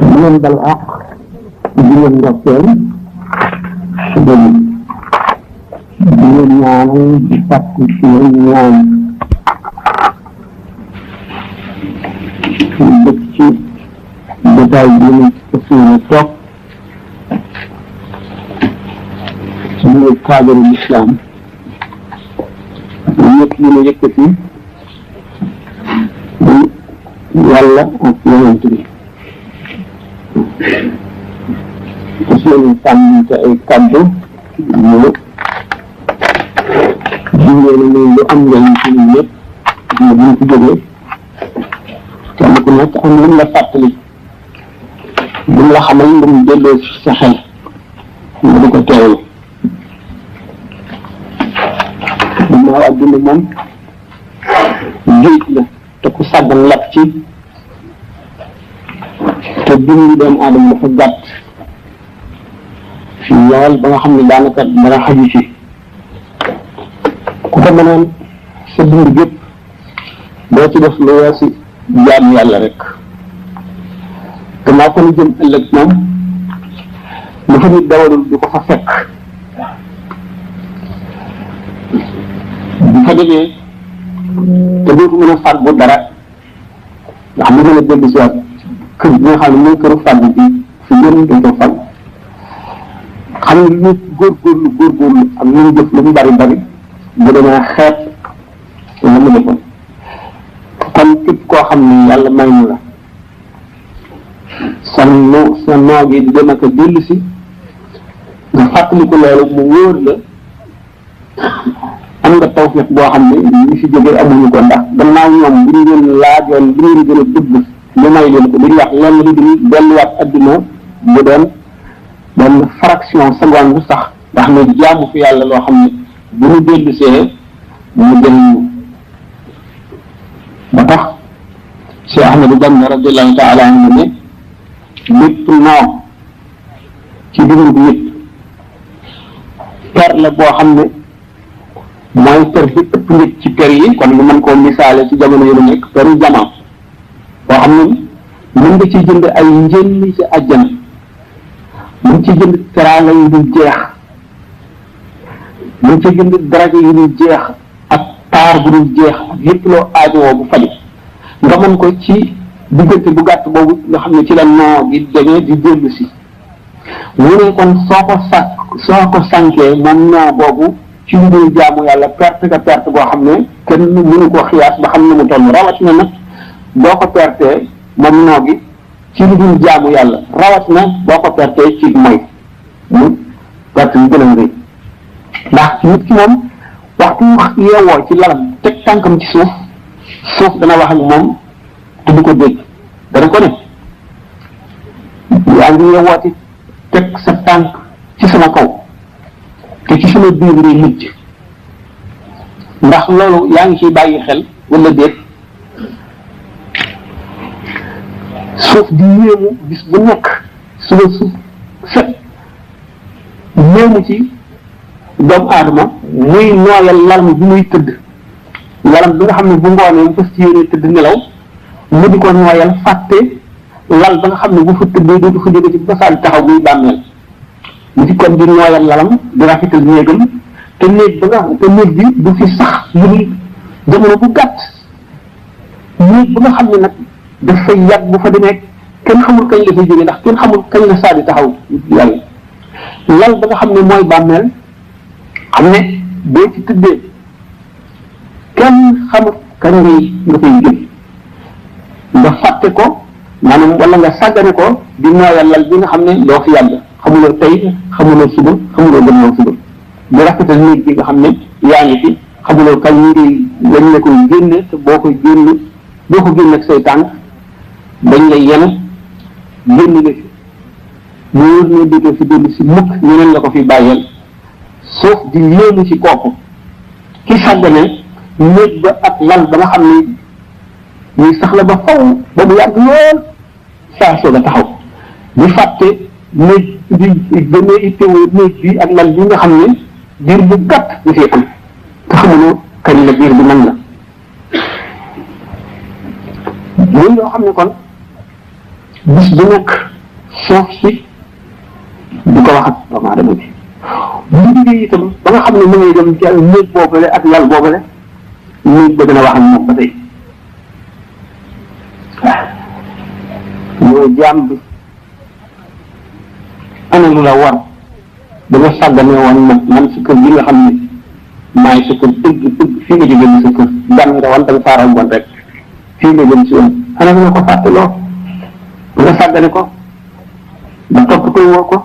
di leen bal àq di leen ndokkeel di leen ñaanal di sàkku ci leen ñaan dëkk ci jotaay bi ñu fas yéene toog ci biir cadre l'islam ñëpp ñu ne yëkkati yàlla ak yonent bi fas yéene sàmmante ay kàddu yu jigéen ñi lu am njëriñ ci ñun ñëpp ñu buñ ci jógee kenn ku nekk am lu mu la fàttali lu mu la xamal lu mu delloo ci sa xel nga di ko teewlu ginnaaw adduna moom géej la te ku sàggan lap ci te dundu doomu aadama dafa gàtt fi lool ba nga xam ne daanaka dara xaju ci ku ko mënoon sa dund gépp doo ci def lu weesu jaamu yàlla rek gannaaw ko nu jëm ëllëg moom lu fa nit dawalul du ko fa fekk bu fa demee te dootu mën a fàggu dara nga xam ne mën a dellu si waat kër bi nga xam ne mooy këru fàggu bi fi yéen dañ ko fàgg xam ne lu ñu góorgóorlu ak lu ñu jëf lu mu bari bari bu demee xeet la mu defoon kon képp koo xam ne yàlla may na la sa noo gi di dem ak a dellu si nga fàttaliku loolu mu wóor la am nga tawfeex boo xam ne ñi fi jógee amuñu ko ndax gannaaw ñoom bu ñu leen laajoon bu ñu gën a dugg lu may leen ko duñ wax lenn li duñu delluwaat adduna bu doon benn fraction seconde sax ndax ne jaamu fi yàlla loo xam ne bu ñu dellu see mu jëriñu ba tax Cheikh Ahmadou Bamba radiallahu taala anhu ne lépp naaw ci dundu nit per la boo xam ne mooy per bi ëpp nit ci per yi kon lu mën koo misaale ci jamono yu nekk peru jamaa boo xam ne mën nga ci jënd ay njëlli ci àjjana mën ci jënd teraanga yu dul jeex mën ci jënd daraja yu dul jeex ak taar bu dul jeex ak lépp loo aajowoo bu faju nga mën ko ci diggante bu gàtt boobu nga xam ne ci la noo gi demee di dellu si mu ne kon soo ko sànkee moom noo boobu ci lu dul jaamu yàlla perte boo xam ne kenn mënu ko xiyaas ba xam ne mu toll rawatina nag boo ko pertee moom noo gi ci lu dul jaamu yàlla rawatina boo ko pertee ci mooy mu perte yu gën a rëy ndax nit ki moom waxtu yeewoo ci lalam teg tànkam ci suuf dana wax ak moom te du ko dégg dana ko ne yaa ngi yeewooti teg sa tànk ci sama kaw te ci sama biir ngay mujj ndax loolu yaa ngi ciy bàyyi xel wala déet suuf di yéemu bis bu nekk suba suuf set yéemu ci doomu aadama muy nooyal lalam bi muy tëdd lalam bi nga xam ne bu ngoonee mu fas ci yéene tëdd nelaw mu di ko nooyal fàtte lal ba nga xam ne bu fa tëddee dootu fa jóge ci basaan taxaw muy bàmmeel mu ci kon di nooyal lalam di rafetal néegam te néeg bi du fi sax lu muy jamono bu gàtt néeg ba nga xam ne nag dafay yàgg bu fa demee kenn xamul kañ la fay jóge ndax kenn xamul kañ la saa di taxaw yàlla lal ba nga xam ne mooy bàmmeel xam ne boo ci tëddee kenn xamul kañ nga fay jóge nga fàtte ko maanaam wala nga sàggane ko di nooyal lal bi nga xam ne doo fi yàgg xamuloo tey xamuloo suba xamuloo gannaaw suba di rafetal néeg bi nga xam ne yaa ngi fi xamuloo kañ lañ la koy génne te boo ko génne ak say tànk dañ lay yenu génn la fi mu wër ne dootoo fi dellu si mukk ñeneen la ko fi bàyyeel suuf di yéemu ci kooku ki sàggane néeg ba ak lal ba nga xam ne ñuy sax la ba faw ba mu yàgg lool saa soog a taxaw di fàtte néeg di gënee ittewoo néeg bi ak lal bi nga xam ne diir bu gàtt ñu fi am te xamuloo kañ la diir bi nan la muy loo xam ne kon bis bu nekk suuf si di ko wax ak doomu aadama bi bu liggéey itam ba nga xam ne mu ngay dem ci néeg boobale ak lal boobale néeg ba dina wax ak moom ba tey yow jaam bi ana lu la war da nga sàggane woon man sa kër gi nga xam ne maay sa kër dëgg fii nga jógee ni sa kër gan nga wan da nga faaral ngoon rek fii nga jëm si woon ana nga ko fàttaloo da nga sàggane ko ba topp koy woo ko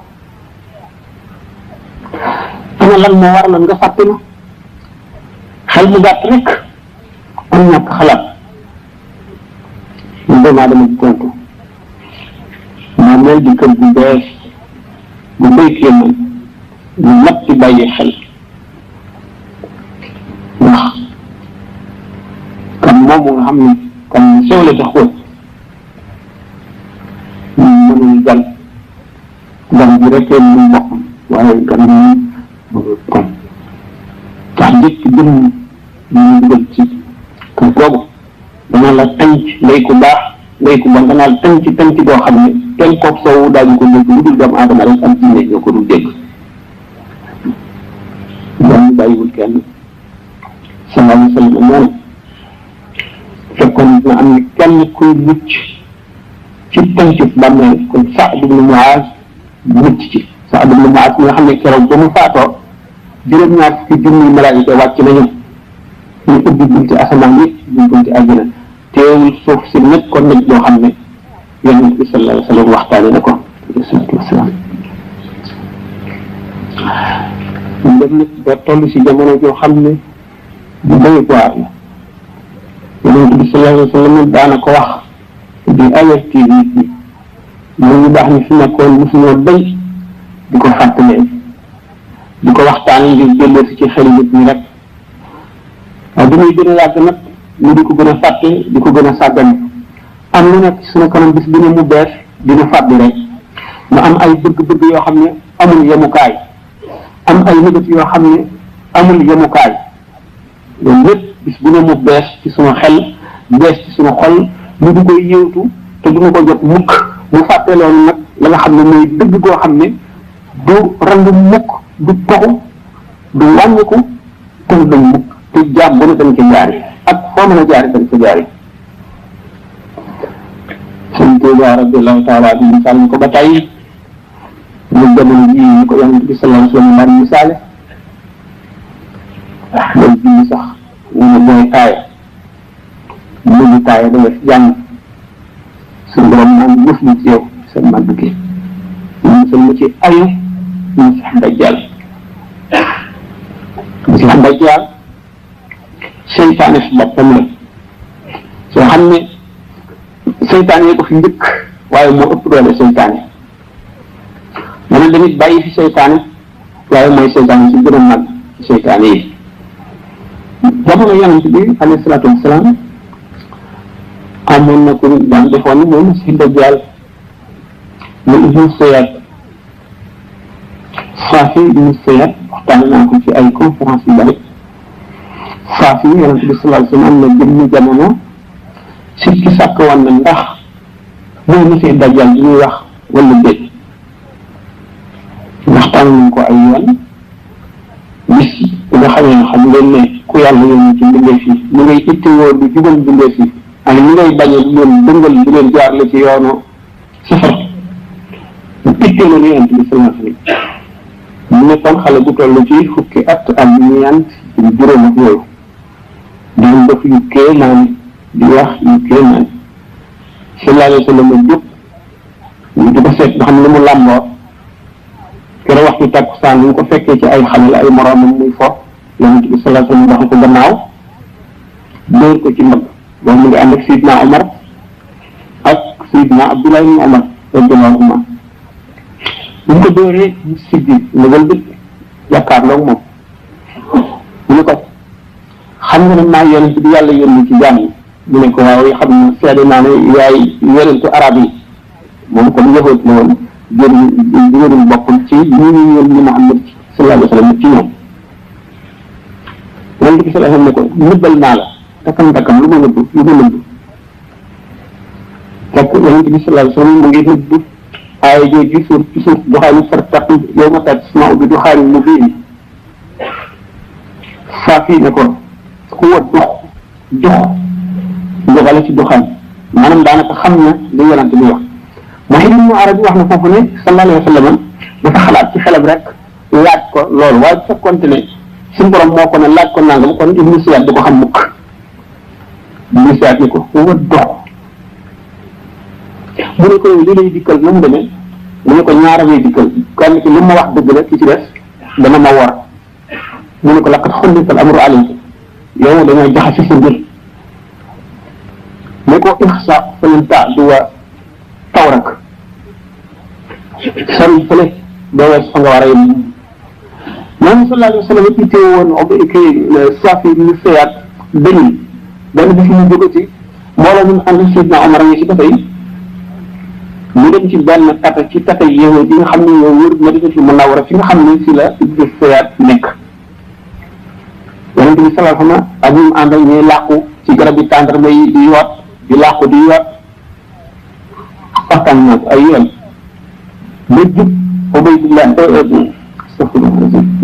ana lan moo war lan nga fàtte na xel mu gàtt rek am ñàkk xalaat ñu doomu aadama di tontu maa mel di kër gu bees bu béy kéemaan ñu mat ci bàyyi xel ndax kan moomu nga xam ne kan sew la te xóot ñu mënul gan bi rek muy boppam waaye gan bi kon tax njëkk jëm ñu dugal ci kër googu dana la tënc ngay ku baax ngay ku bon dana la tënc boo xam ne kenn koog soowu daañu ko dégg lu dul doomu aadama rek am jinne ñoo ko dul dégg loolu bàyyiwul kenn sallallahu alayhi wa sallam moom fekkoon na am na kenn kuy mucc ci tënc bàmmeel kon Saad ibn Muaz mucc ci Saad ibn Muaz mi nga xam ne keroog ba mu faatoo juróom-ñaar fukki junni malaayika wàcc nañu ñu ubbi bunti asamaan yëpp ñu bunti àjjana teewul suuf si nekk kon nag boo xam ne yonent bi sallallahu alayhi wa sallam waxtaane na ko alayhi salaatu wasalaam ñu dem nag ba toll si jamono joo xam ne bu doy waar la yonent bi sallallahu alayhi wa sallam daana ko wax di avertir nit ñi ñoo ñu baax ni fi nekkoon mosuñoo bay di ko fàttalee di ko waxtaane ngir jëlee si ci xel nit ñi rek waaye bi muy gën a yàgg nag ñu di ko gën a fàtte di ko gën a sàggane am lu nekk suñu kanam bis bu ne mu bees dina fàbbi rek mu am ay bëgg-bëgg yoo xam ne amul yemukaay am ay nëbët yoo xam ne amul yemukaay loolu lépp bis bu ne mu bees ci suñu xel bees ci suñu xol ñu di koy yëwtu te duñu ko jot mukk mu fàtte loolu nag la nga xam ne mooy dëgg goo xam ne du randu mukk du toxu du wàññiku te du dañ mukk te jaam bu ne dañ ca jaari ak foo mën a jaari dañ ca jaari sëñ Tuubaa radiyallahu taala bi misaal ñu ko ba tey ñu jamono ji ñu ko yonent bi sallallahu alayhi wa sallam daan misaale loolu julli sax ñu ne mooy taaya mënu taaya da nga fi jàng suñu borom naan mës na ci yow sa màgg gi musal ma ci ayu Masiix Dajjal Masiix Dajjal seytaane si boppam la soo xam ne seytaane ko fi njëkk waaye moo ëpp doole seytaane dana damit bàyyi fi seytaane waaye mooy seytaane si gën a mag seytaane yi jamono yonent bi alayhi salaatu wasalaam amoon na ko daan defoon mooy Masiix Dajjal mu Ibnu Sayyad Saafi Ibnu Sayyad waxtaan naa ko ci ay conférence yu bari Saafi yonent bi sallallahu alayhi wa sallam am na jëmmi jamono sikki sàkk woon na ndax mooy Masiix Dajjal bi ñuy wax wala déet waxtaan nañ ko ay yoon bis bi nga xamee xam ngeen ne ku yàlla yónni ci mbindeef yi ñu ngay ittewoo di jubal mbindeef yi ak ñu ngay bañee di leen dëngal di leen jaarale ci yoonu safar mu itteeloon yonent bi sallallahu alayhi wa sallam mu nekkoon xale bu toll ci fukki at ak ñeent juróom ak yooyu daan def yu kéemaan di wax yu kéemaan sallallahu alayhi wa sallam jóg ñu di ko seet ba xam ne mu làmboo kere waxtu takkusaan ñu ko fekkee ci ay xale la ay moroomam muy fo yonent bi sallallahu alayhi wa sallam dox ko gannaaw dóor ko ci mbagg boobu mu ngi ànd ak Seydina Omar ak Seydina Abdullah ibn Omar radiyallahu anhu bu ñu ko dóoree mu siggi nëgal bët jàkkaarloog moom mu ne ko xam nga ne maa yonent bi yàlla yónni ci jaam yi mu ne ko waaw xam ne seede naa ne yaay yonentu arab yi moom comme yëfoot la woon jërul bokkul ci ñu ñu yónni Muhammad sallallahu alayhi wa sallam ci ñoom yonent bi sallallahu alayhi wa sallam ne ko nëbbal naa la takkam lu ma nëbb yonente bi sallallahu alayhi wasallam mu ngi nëbb aaya jooju suur ci suuf duxaani fartaqi yow ma taat sma bi duxaani mu biin Saafi ne ko huwa dux luxale ci duxaan maanaam daanaka xam na li yonente bi wax Muhyiddin Ibn Arabi wax na foofu ne sallallahu alayhi wasallam dafa xalaat ci xelam rek laaj ko loolu waaye bu fekkoonte ne suñu borom moo ko ne laaj ko nangam kon Ibnu Siyaad du ko xam mukk Ibnu Siyaad ni ko huwa dux mu ne ko li lay dikkal nu mu demee mu ne ko ñaara lay dikkal kenn ki li ma wax dëgg la ki ci des dana ma war mu ne ko laqad xullita al amru alayka yow dañoo jaxase sa mbir ne ko ixsa falan ta'duwa tawrak sori fële doo wees fa nga war a yem moom sallallahu alayhi wa sallam it teew woon kii Saafi ñu seyaat dañuy benn bi fi ñu jóge ci mbooloo ñu ànd Sidna Omar yi si dafay ñu dem ci benn tata ci tata yéew bi nga xam ne ñoo wër Madinatul Munawwara fi nga xam ne si la Ibnu Siyaad nekk Yonent bi sallallahu alayhi wa sallam ak ñu àndal ñuy làqu ci garab yi tàndarma yi di yoot di làqu di yoot waxtaan naa ko ay yoon ba jub Ubaydullah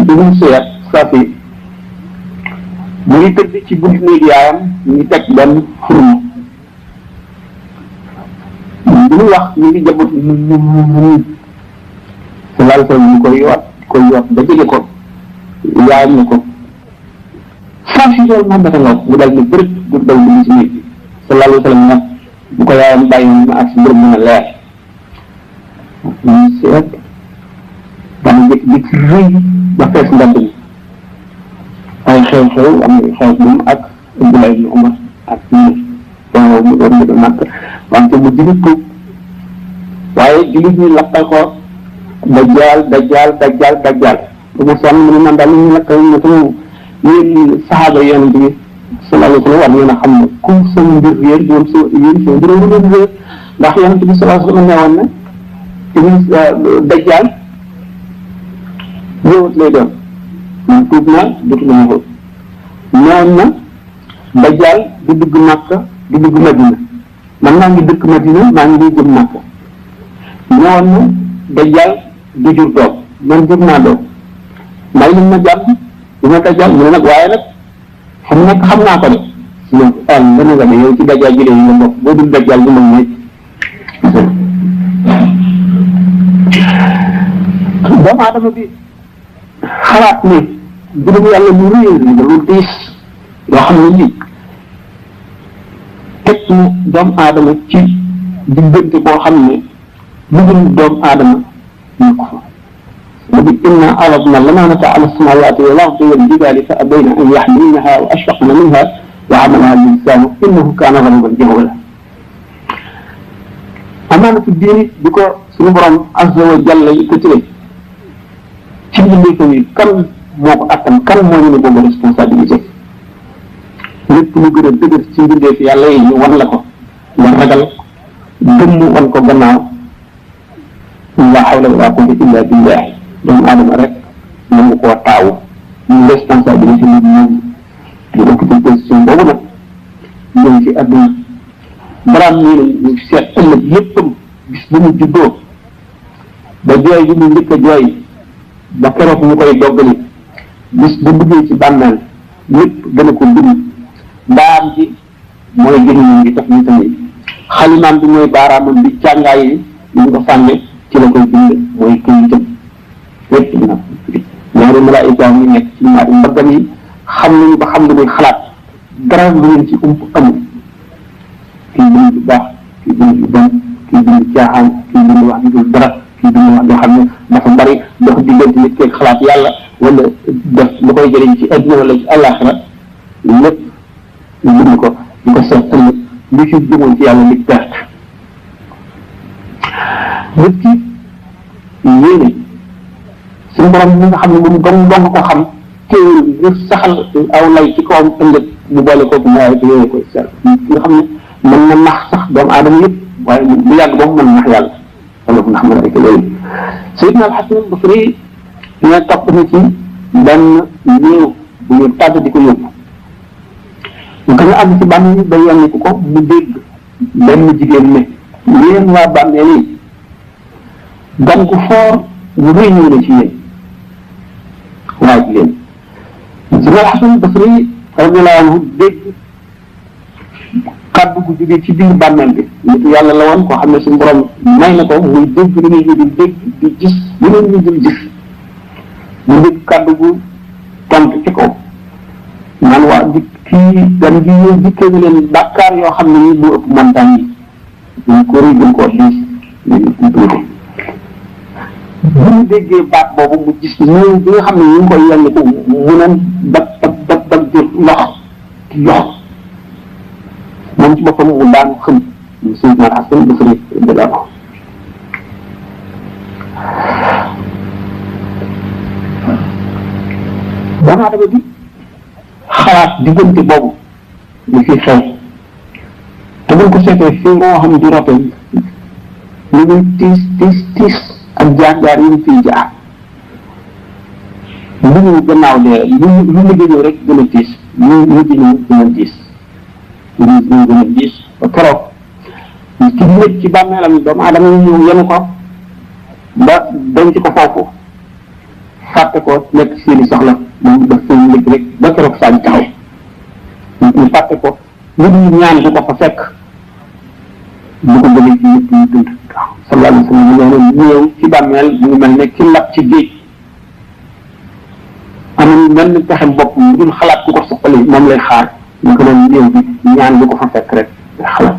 Ibnu Siyaad Saafi mu ngi tëdd ci buntu néeg yaayam ñu ngi teg benn xurma bu ñu wax ñu ngi jabut sallallahu alayhi wa sallam ñu koy yoot ba jege ko yaayam ne ko Saafi loolu moom dafa law mu dal ni bërëb bu daw dugg ci néeg bi sallallahu alayhi wa sallam nag bu ko yaayam bàyyi ma ak si mbir mën a leer ñu seet dana jékki-jékki rëy ba fees ndand bi ay xew-xew am na xew moom ak Abdullah ibn Umar ak waaw mu doon mu doon màkk wante mu jullit ko waaye jullit ñi lakkal ko dajjaal ba mu sonn mu ne man daal li ñu lakkal ñu ko yéen saxaaba yonent bi sallallahu alayhi wa sallam war ngeen a xam ne comme sama mbir réer doon yéen sama mbir doon réer ndax yonent bi sallallahu alayhi wa sallam newoon na dajjaal ñëwut lay doon man tuub naa dutuma ñëwut newoon na dajjaal du dugg Makka du dugg Madina man maa ngi dëkk Madina maa ngi jëm Makka newoon na dajjaal du jur doom man jur naa doom may lim ma jàmm dina dajjaal mu ne nag waaye nag xam nekk xam naa ko de si yow dana nga ne yow ci dajjaal ji de yi nga bokk boo dul dajjaal bi mag nekk doomu aadama bi xalaat ne juróom yàlla lu réer lu diis loo xam ne lii teg na doomu aadama ci diggante boo xam ne bëggul doomu aadama ñu ko fa bi inna aradna al-amaanata ala as-samaawaati wal ardi wal jibaali fa abayna an yaxmilnaha wa ashfaqna minha wa hamalaha al-insaanu innahu kaana zaluuman jahuula amaanatu diini bi ko suñu borom azza wa jalla yëkkatee ci mbindeefam yi kan moo ko attan kan moo ñu ne boobu responsabilité lépp lu gën a dëgër ci mbindeef yàlla yi ñu wan la ko nga ragal gëmm wan ko gannaaw la hawla wala quwwata illa billah doomu aadama rek nangu koo taawu ñu responsabilité nit ñoom ñu occupé position boobu nag ñëw ci àdduna baraam ñu seet ëllëg yéppam bis bu mu juddoo ba jooy bi mu njëkk a jooy ba keroog ñu koy doggali bis bu duggee ci bàmmeel lépp gën a ko dund ndaam ci mooy gémmiñ ngi tax ñu tamit xalimaam bi mooy baaraamam bi càngaay yi ñu ko sànne ci la koy bind mooy këyitam lépp na ñaari malaayika yi nekk ci ñaari mbaggam yi xam nañu ba xam lu muy xalaat dara lu leen ci ump amul kii bind lu baax kii bind lu bon kii bind caaxaan kii bind wax dul dara kii bind wax loo xam ne dafa bari dox diggante nit keeg xalaat yàlla wala def lu koy jëriñ ci adduna wala ci àllaaxira lépp ñu bind ko di ko seet ëllëg li ci jëmoon ci yàlla nit perte nit ki yéene suñu borom ñi nga xam ne moom dong ko xam teewul ngir saxal aw lay ci kawam ëllëg mu boole kooku mooy te yooyu koy seet nga xam ne mën na nax sax doomu aadama yëpp waaye bu yàgg ba mu mën nax yàlla wala bu nax malaayika yooyu Sayyidina al-Hasan al-Basri ne topp na ci benn néew bu ñu tàgg di ko yóbbu ñu ko ñu àgg ci bànn ba yenn ko mu dégg benn jigéen ne yéen waa bàmmeel yi gan gu foor bu rëy ñëw na ci yéen waaj leen si nga Xasan Basri radiyallahu anhu dégg kàddu gu jógee ci biir bàmmeel bi nit yàlla la woon koo xam ne suñu borom may na ko muy dégg li ngay di dégg di gis li ngeen ñu dul gis mu dégg kàddu gu tontu ci kaw naan waa di kii gan gi ñëw dikkee na leen bàkkaar yoo xam ne nii moo ëpp montagne yi ñu ko rëy gën koo diis ñu ko bu ñu déggee baat boobu mu gis ñëw bi nga xam ne ñu ngi koy yenn ko mu naan dag jël lox ci lox moom ci boppam mu daan xëm mu Seydina Hasan Basri de la ko dama dama bi xalaat diggante boobu li fi xew te buñ ko seetee fii moo xam di rote li muy tiis ak jaar-jaar yi ñu fiy jaar lu ñu gannaaw de lu mujj ñëw rek gën a tiis lu mujj ñëw gën a tiis lu mujj ñëw gën a tiis ba keroog ci nekk ci bàmmeelam doomu aadama yi ñëw yenu ko ba denc ko foofu fàtte ko nekk seeni soxla moom daf seen léegi rek ba keroog saa ji taxaw ñu fàtte ko lu dul ñaan bu ko fa fekk bu ko bëggee ci ñëpp ñu dund sallallahu alayhi wa sallam ñu ñëw ci bàmmeel mu ngi mel ne ki lab ci géej amul benn pexem bopp mu dul xalaat ku ko soxali moom lay xaar ñu ko doon néew bi ñaan bu ko fa fekk rek day xalaat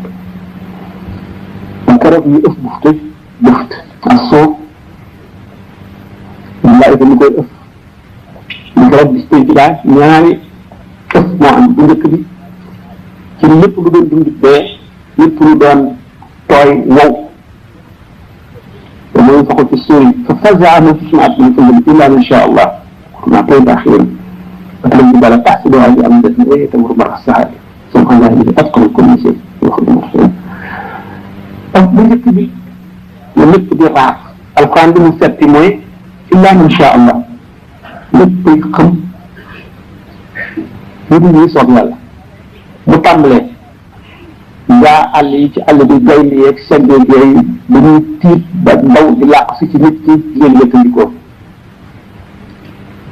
ba keroog ñu ëf bufte bëft ak soo malaayika ñu koy ëf ñu keroog bis tey daal ñaari ëf moo am bu njëkk bi ci lépp lu doon dund dee lépp lu doon tooy wow ومن ينفق في السور ففزع من في سمعة من فضل إلا من شاء الله كما قيل أخيرا فتلم الجبال تحسبها لأمدة وهي تمر مر السحاب سبحان الله الذي أتقن كل شيء ويخرج المحسنين بنجك بي ونك بي راح القرآن دي مستبتي موي إلا من شاء الله نك بي خم يدي يسوع يالا متعمله gaa àll yi ci àll bi gaynde yeeg seggeeg yooyu dañuy tiit ba ndaw di làq si ci nit ki leen wéttandikoo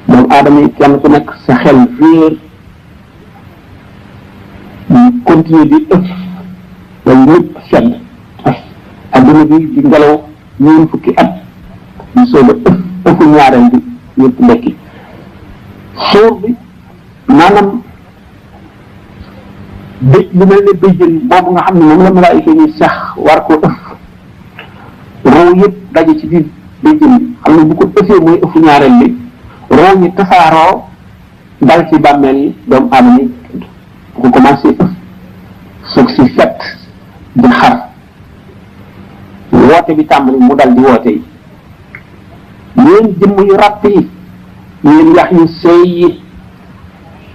moom aadama yi kenn ku nekk sa xel réer ñu continuer di ëf wala lépp sedd adduna bi di ngelaw ñeen fukki at ñu soog a ëfu ñaareel bi ñëpp ndekki suur bi maanaam béy lu mel ne béyjën boobu nga xam ne moom la malaayika yi sax war ko ëf roo yëpp daje ci biir béyjën bi xam ne bu ko ëffee mooy ëfu ñaareel bi roo ñi tasaaroo dal ci bàmmeel yi doomu aadama yi bu ko commencé ëf suuf si set di xar woote bi tàmbali mu dal di woote yi yéen jëmm yu ràpp yi yéen yax yu seey yi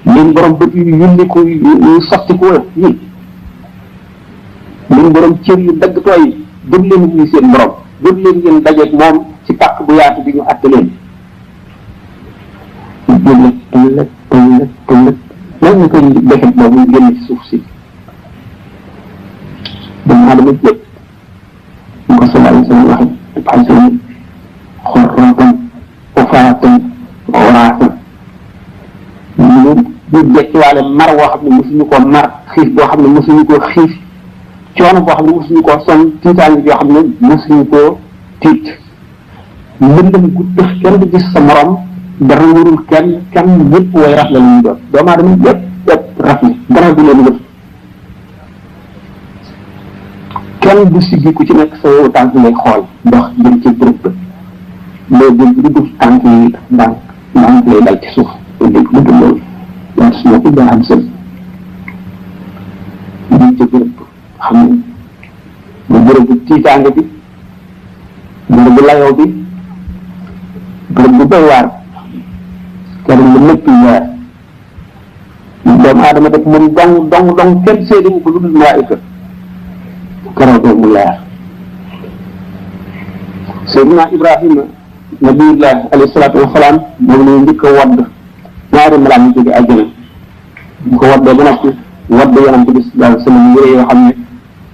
yéen borom bët yu yulliku yu sottiku yi yéen borom cër yu dagg tooy jóg leen wuyu seen borom jóg leen ngeen dajeeg moom ci pàkk bu yaatu bi ñu àtte leen tëllëg loolu ñu koy defet boobu génn ci suuf si doomu aadama yëpp ñu ko sallallahu alayhi wa sallam waxe xasan xorratan ufaatan waraatan ñu dekkiwaale mar boo xam ne mosuñu koo mar xiif boo xam ne mosuñu koo xiif coono boo xam ne mosuñu koo sonn tiitaange yoo xam ne mosuñu koo tiit mbëndëm gu tëx kenn du gis sa morom dara warul kenn ñëpp way rafle la ñuy doon doomu aadama yëpp rafle dara du leen wër kenn du siggi ku ci nekk sa yow tànk ngay xool dox jëm ci bërëb ba loo jëm di dugg tànk yi ndànk lay dal ci suuf loolu dégg lu dul loolu wante su ma ko daa am sël jëm ci bërëb xam ne bu bërëb bu tiitaange bi bërëb bu layoo bi bërëb bu doy waar kenn lu lépp leer doomu aadama def moom dong kenn séedewu ko lu dul malaayika keroog mu leer Seydina Ibrahima nabiyullah alayhi salaatu wasalaam moom la njëkk a wadd ñaari malaan yu jóge àjjana bu ko waddee ba noppi wadd yonent bi sallallahu alayhi wa sallam yére yoo xam ne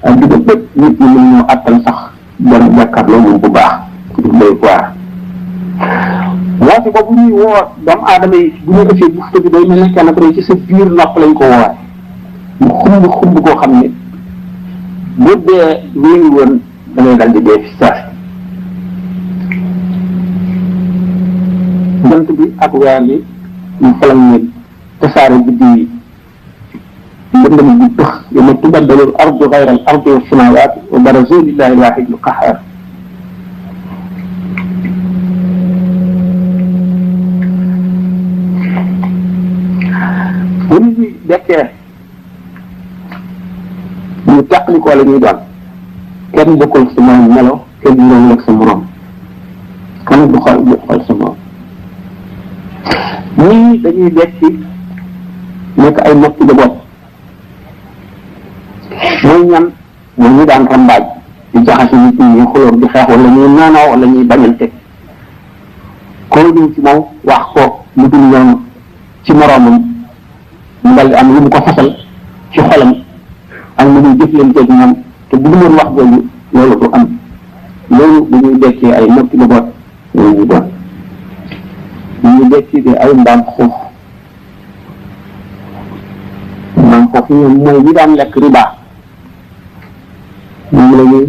ak di bépp nit ñi mën ñoo attal sax dem jàkkaarloo moom bu baax di doy waar woote boobu ñuy woo doomu aadama yi bu ñu ëffee bufta bi day mel ne kenn ku ne ci sa biir nopp lañ ko woowaay mu xumb koo xam ne bu dee wéeru woon da ngay dal di dee fi saasi jant bi ak weer bi ñu falang leen tasaare biddi yi lëndëm bi tëx yawma tubaddalu al-ardu ghayra al-ardi was-samaawaatu wa barazu lillahi al-waahidi al-qahhaar bu nit ñi dekkee ñu teqlikoo la ñuy doon kenn bokkul sa morom melo kenn ñëwul ak sa morom kenn du xool sa morom ñii dañuy dekki nekk ay noppi de bopp mooy ñan mooy ñu daan rambaaj di jaxase nit ñi xulóor di xeex wala ñuy naanoo wala ñuy bañante koo ñëw ci moom wax ko lu dul noonu ci moroomam mu dal di am lu mu ko fasal ci xolam ak lu muy jëflanteeg moom te bu doon wax jooju loolu du am loolu bu ñuy dekkee ay noppi de bopp loolu ñu doon ñu dekki di ay mbaam xuux mbaam xuux ñoom mooy ñi daan lekk riba ñoom la ñuy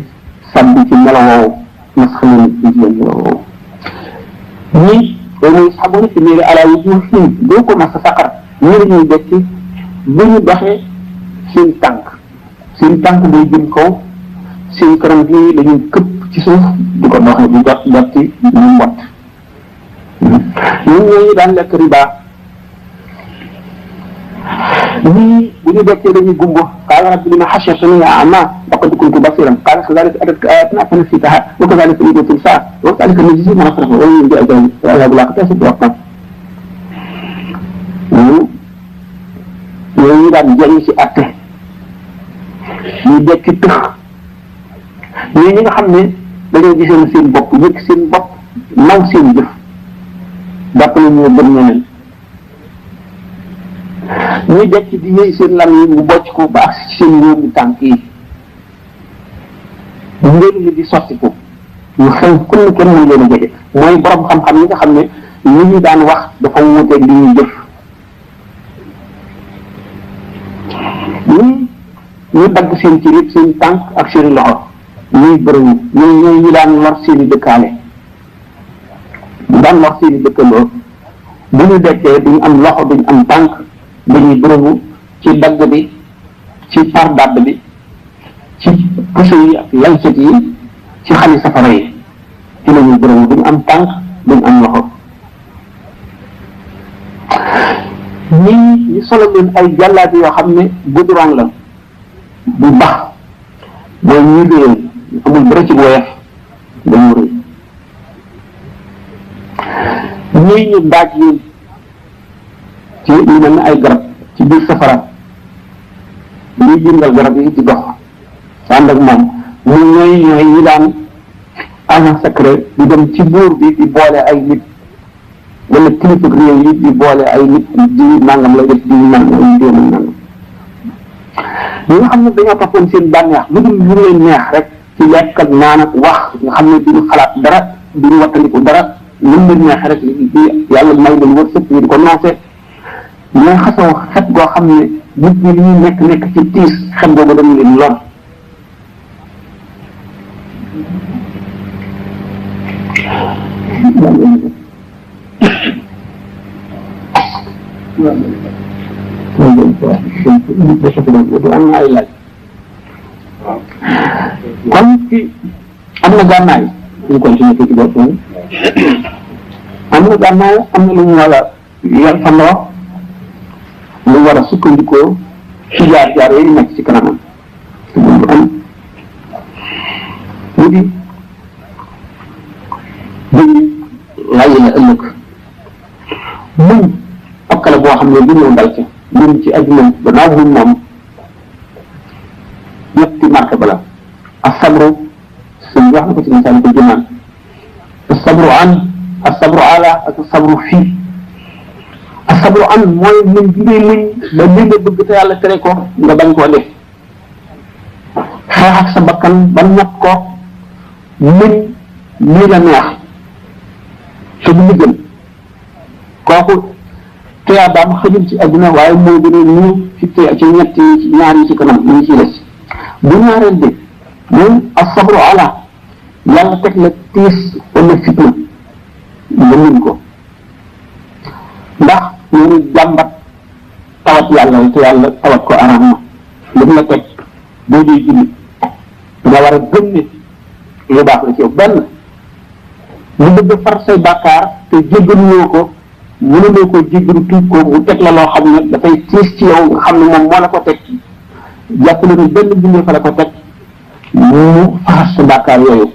sàbbi ci melo woowu nas xamun ci melo woowu ñii dañuy xamoon ci niiri ala yu ñu xiin doo ko mas a saqar ñii la ñuy dekki bu ñu doxee seen tànk day jëm kaw seen kanam bi dañuy këpp ci suuf di ko doxee di jot ci ñu mbott ñun ñooñu daan lekk riba ñii bu ñu dekkee dañuy gumbo qaala rabbi lima hashartanii a'maa laqad kuntu basiiran qaala kazaalika atatka aayaatunaa fanasiitahaa wa kazaalika al-yawma tunsaa wa kazaalika najzii man asrafa wa man jaa'a bil-'adaabi laa ñooñu daan jëriñ ci atte ñuy dekki tëx ñii ñi nga xam ne dañoo gisoon seen bopp yëg seen bopp naw seen jëf jàpp nañ ñoo gën ñeneen ñuy dekk di yëy seen lam yi mu bocc ko ba agsi ci seen yóomu tànk yi ngeen li di sotti ko ñu xew ku kenn mën leen a jege mooy borom xam-xam yi nga xam ne li ñu daan wax dafa wuuteeg li ñuy jëf ñii ñu dagg seen ci yëpp seen tànk ak seen loxo ñuy bërëwu ñu daan lor seen i dëkkaale ñu daan lor seen i dëkkandoo bu ñu dekkee duñ am loxo duñ am tànk dañuy bërëwu ci dagg bi ci par dàdd bi ci puso yi ak lancet yi ci xali safara yi ci la ñuy bërëwu duñ am tànk duñ am loxo ñii ñu solo leen ay jàllaabi yoo xam ne goudron la bu bax mooy ñuy réew amul dara ci woyof dañu rëy ñii ñu daaj leen ci lu mel ne ay garab ci biir safara ñuy jëngal garab yi di dox ànd ak moom mu ñooy ñi daan agent secret di dem ci buur bi di boole ay nit wala kilifa réew yi di boole ay nit di nangam lay def di nangam di nangam ñi nga xam ne dañoo toppoon seen bànneex lu dul lu leen neex rek ci lekk ak naan ak wax nga xam ne duñu xalaat dara duñu wattandiku dara lu leen neex rek yàlla may leen wërsëg ñu di ko noose ñooy xasoo xet goo xam ne nit ñi li ñuy nekk ci tiis xet boobu dañu leen lor am na ay laaj kon ci am na gànnaay ñu continuer ci bopp am na gànnaay am na lu ñu war a yor fa ndox lu war a sukkandikoo ci jaar-jaar yooyu nekk ci kanamam te bu am mu di dañuy laaj la ëllëg muñ okkale boo xam ne lu ñëw dal ca muñ ci adduna gannaaw muñ moom ñetti marque ba la asabru suñ wax na ko ci misaal ko jënaan asabru an asabru ala ak asabru fii asabru an mooy muñ bi ngay muñ ba li nga bëgg te yàlla tere ko nga bañ koo def xeex ak sa bakkan ba ñàkk ko muñ lii la neex te du gën kooku tuyaabaam xëjul ci àdduna waaye moo gën a ñu ci ñetti ñaar yi ci kanam ñu ci des bu ñaareel bi mooy asabru ala yàlla teg la tiis wala fitna nga muñ ko ndax ñoonu jàmbat tawat yàlla te yàlla tawat ko araam na li mu la teg boo dee julli nga war a gëm ne lu baax la ci yow benn lu bëgg far say bàkkaar te jéggaluwoo ko mënuloo ko jéggalu tuub ko mu teg la loo xam ne dafay tiis ci yow nga xam ne moom moo la ko teg jàppale ne benn bindee fa la ko teg mu faxas sa bàkkaar yooyu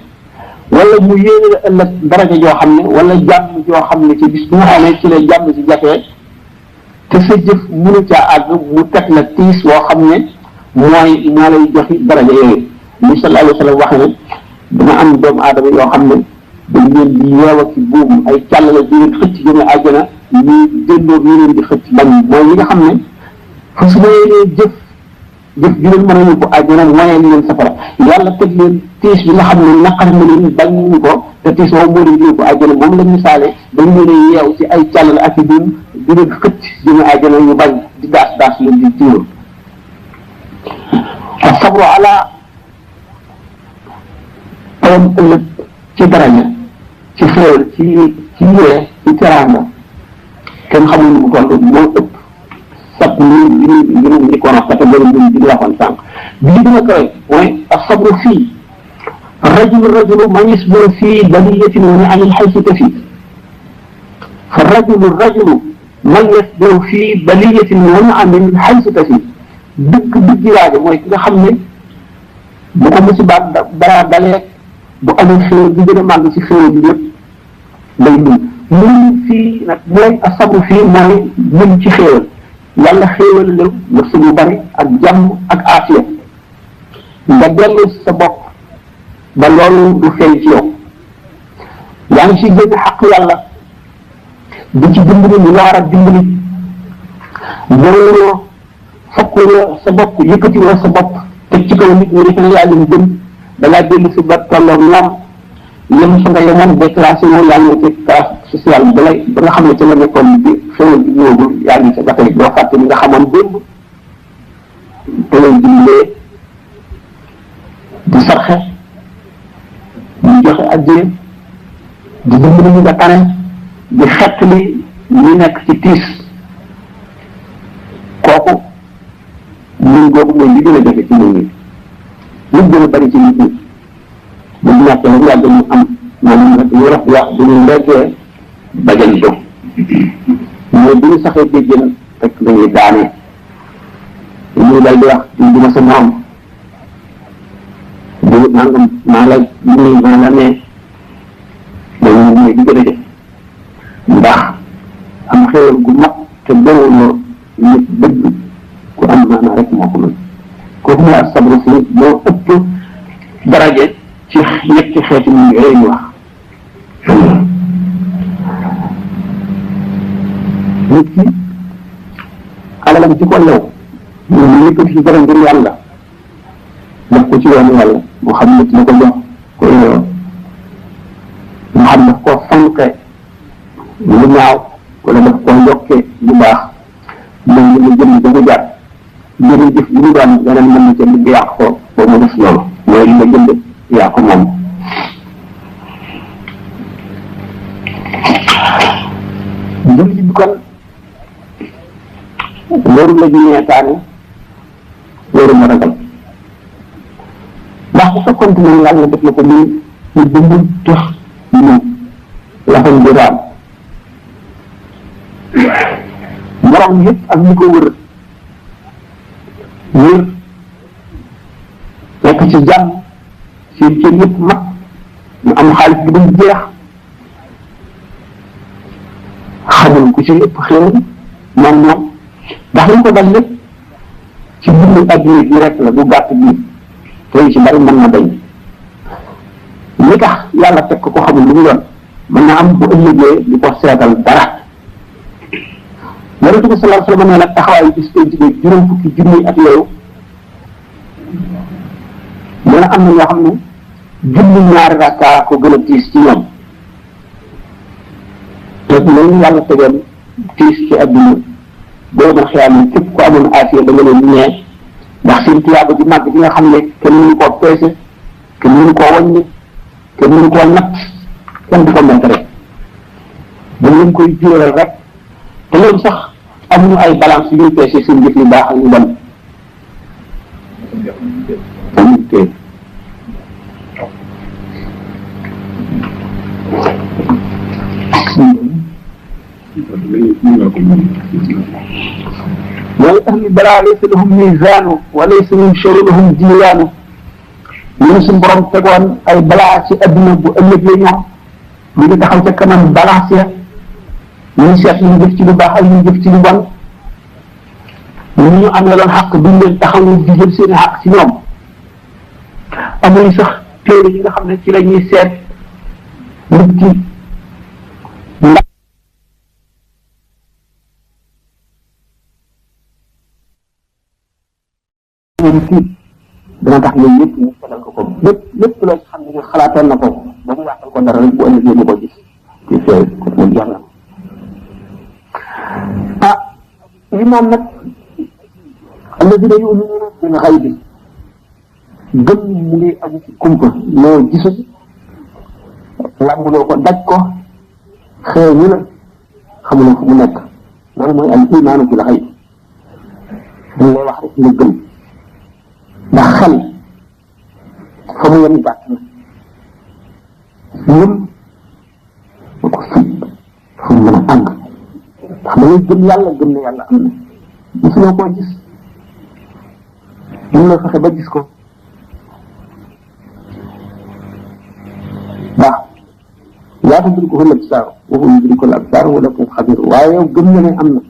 wala mu yéene la ëllëg daraja joo xam ne wala jàmm joo xam ne ci bis bu nga xam ne ci la jàmm ci jafee te sa jëf mënu caa àgg mu teg la tiis woo xam ne moo lay joxi daraja yooyu ni sallallahu alayhi wa sallam wax ne dana am doomu aadama yoo xam ne dañ leen di yeewa ci buum ay càllale di leen xëcc jëme àjjana ñu délloo ñu leen di xëcc bañ mooy li nga xam ne fu su ma yéenee jëf ji leen mën a yóbbu àjjana mooy leen safara yàlla teg leen tiis bi nga xam ne naqar na leen bañ ñu ko te tiis woowu moo leen di yóbbu àjjana moom la misaale dañ leen a yeew ci ay càllale ak i buum di leen xëcc jëme àjjana ñu bañ di daas leen di tiiru asabru ala tawam ëllëg ci daraja ci xéewal ci yee ci teraanga kenn xamul mu toll moo ëpp sab li ko wax catégorie bi di waxoon sànq bi li gën a kawe mooy asabru fii rajulu man yasbiru fii baliyatin wa ni'amin haythu tafi fa rajulu man yasbiru fii baliyatin wa ni'amin haythu tafi dëgg waaje mooy ki nga xam ne bu ko musibaat dara dalee bu amee xéewal bi gën a màgg ci xéewal bi yëpp day muñ fii nag mooy asabru fii mooy muñ ci xéewal yàlla xéewal la wërsëg bu bari ak jàmm ak aafiya nga dellu sa bopp ba loolu du feeñ ci yow yaa ngi ci génn xaq yàlla di ci dimbali ñu la war a dimbali jëloo fokkuloo sa bopp yëkkatiwoo sa bopp teg ci kaw nit ñi defe ne yaa leen gën da ngaa dellu si ba tolloog ñoom yem fa nga yemoon déclassé woo yaa ngi ci classe sociale ba nga xam ne ci la nekkoon bi xéwal bi ñëwagul yaa ngi ca ba tey doo fàtte li nga xamoon démb te ngay dimbalee di sarxe di joxe addiya di dimbali ñu nga tane di xettali ñu nekk ci tiis kooku ñun googu mooy li gën a jafe ci nit ñi li gën a bari ci nit ñi bu ñu ñàkkee rek yàgg ñu am moom nag ñu wax bu ñu leggee bajan jóg mais bu ñu saxee déggéen rek dañuy daane ñu dal di wax di duma sa morom bu nangam maa la nii maa la nee loolu mooy li gën a jafe ndax am xéewal gu mag te bëruloo nit dëgg ku am maanaa rek moo ko mën kooku mooy asabru fii moo ëpp daraje ci ñetti xeeti mu yooyu ñu wax nit ki alalam ci ko lew ñu yëkkati ci dara ngir yàlla def ko ci yoonu yàlla moo xam nit la ko jox ko yeyoo moo xam daf koo fonke lu ñaaw wala daf koo yokkee lu baax moom li mu jënd ba mu jar jërëjëf li mu doon yeneen mën na ca ligg yàq ko ba mu def loolu mooy li ma jënd yaa ko moom jullit bi kon loolu la ñu ñeetaane loolu ma ragal ndax bu fekkoon ne yàlla def na ko nii ñu dëmbul tax ñu lafam bi raam morom yëpp ak ñi ko wër nekk ci jàmm seen cër yëpp mat ñu am xaalis bi duñ jeex xamul ku ci lépp xéewal moom ndax li ko dal lépp ci dundu adduna bi rek la bu gàtt bi tey ci bari mën na dañ li tax yàlla teg ko xamul lu mu doon mën na am bu ëllëgee di ko seetal dara yonent bi sallallahu alayhi wa sallam nee nag taxawaayu bis penc bi juróom fukki junni ak yooyu dana am na ñoo xam ne julli ñaari rakka ko gën a tiis ci ñoom te loolu yàlla tegoon tiis ci adduna boo mën xiyaam ne képp ko amoon afiya da nga leen ñee ndax seen tiyaaba ji màgg bi nga xam ne kenn mënu koo peese kenn mënu koo wàññi kenn mënu koo natt kenn du ko mën rek dañ leen koy jural rek te loolu sax amuñu ay balance yu ñuy peese seen jëf yu baax ak yu bon ولأهل البلاء ليس لهم ميزان وليس من شر لهم جيران ñu suñ borom tegoon ay balaa ci adduna bu ëllëgee ñoom ñu ngi taxaw ca kanam balance ya ñu seet ñu jëf ci lu baax ak ñu jëf ci lu bon ñu am la doon xàq duñ leen taxaw di jël seen xàq ci ñoom amuñ sax téere yi nga xam ne ci la ñuy seet nit ki ndax dana tax yooyu yëpp ñu seetal ko ko lépp loo xam ne xalaatoon na ko ba mu yàqal ko dara rek bu ëllëgee mu ko gis ci fee ko moom jeex na iman nag alladina yuminuna bil xaybi gëm mu ngi aju ci kumpa loo gisul làmbuloo ko daj ko xëy ñu la xamuloo fu mu nekk loolu mooy al imaanu bil xaybi dañ lay wax rek nga gëm ndax xel fa mu yem gàtt na ngëm ma ko sut fa mu mën a àgg ndax da ngay gëm yàlla gëm ne yàlla am na mosuloo koo gis mën la fexe ba gis ko waaw yaa tudrikuhu l-absaar wa huwa yudriku l-absaar wa lakum xabiir waaye yow gëm nga ne am na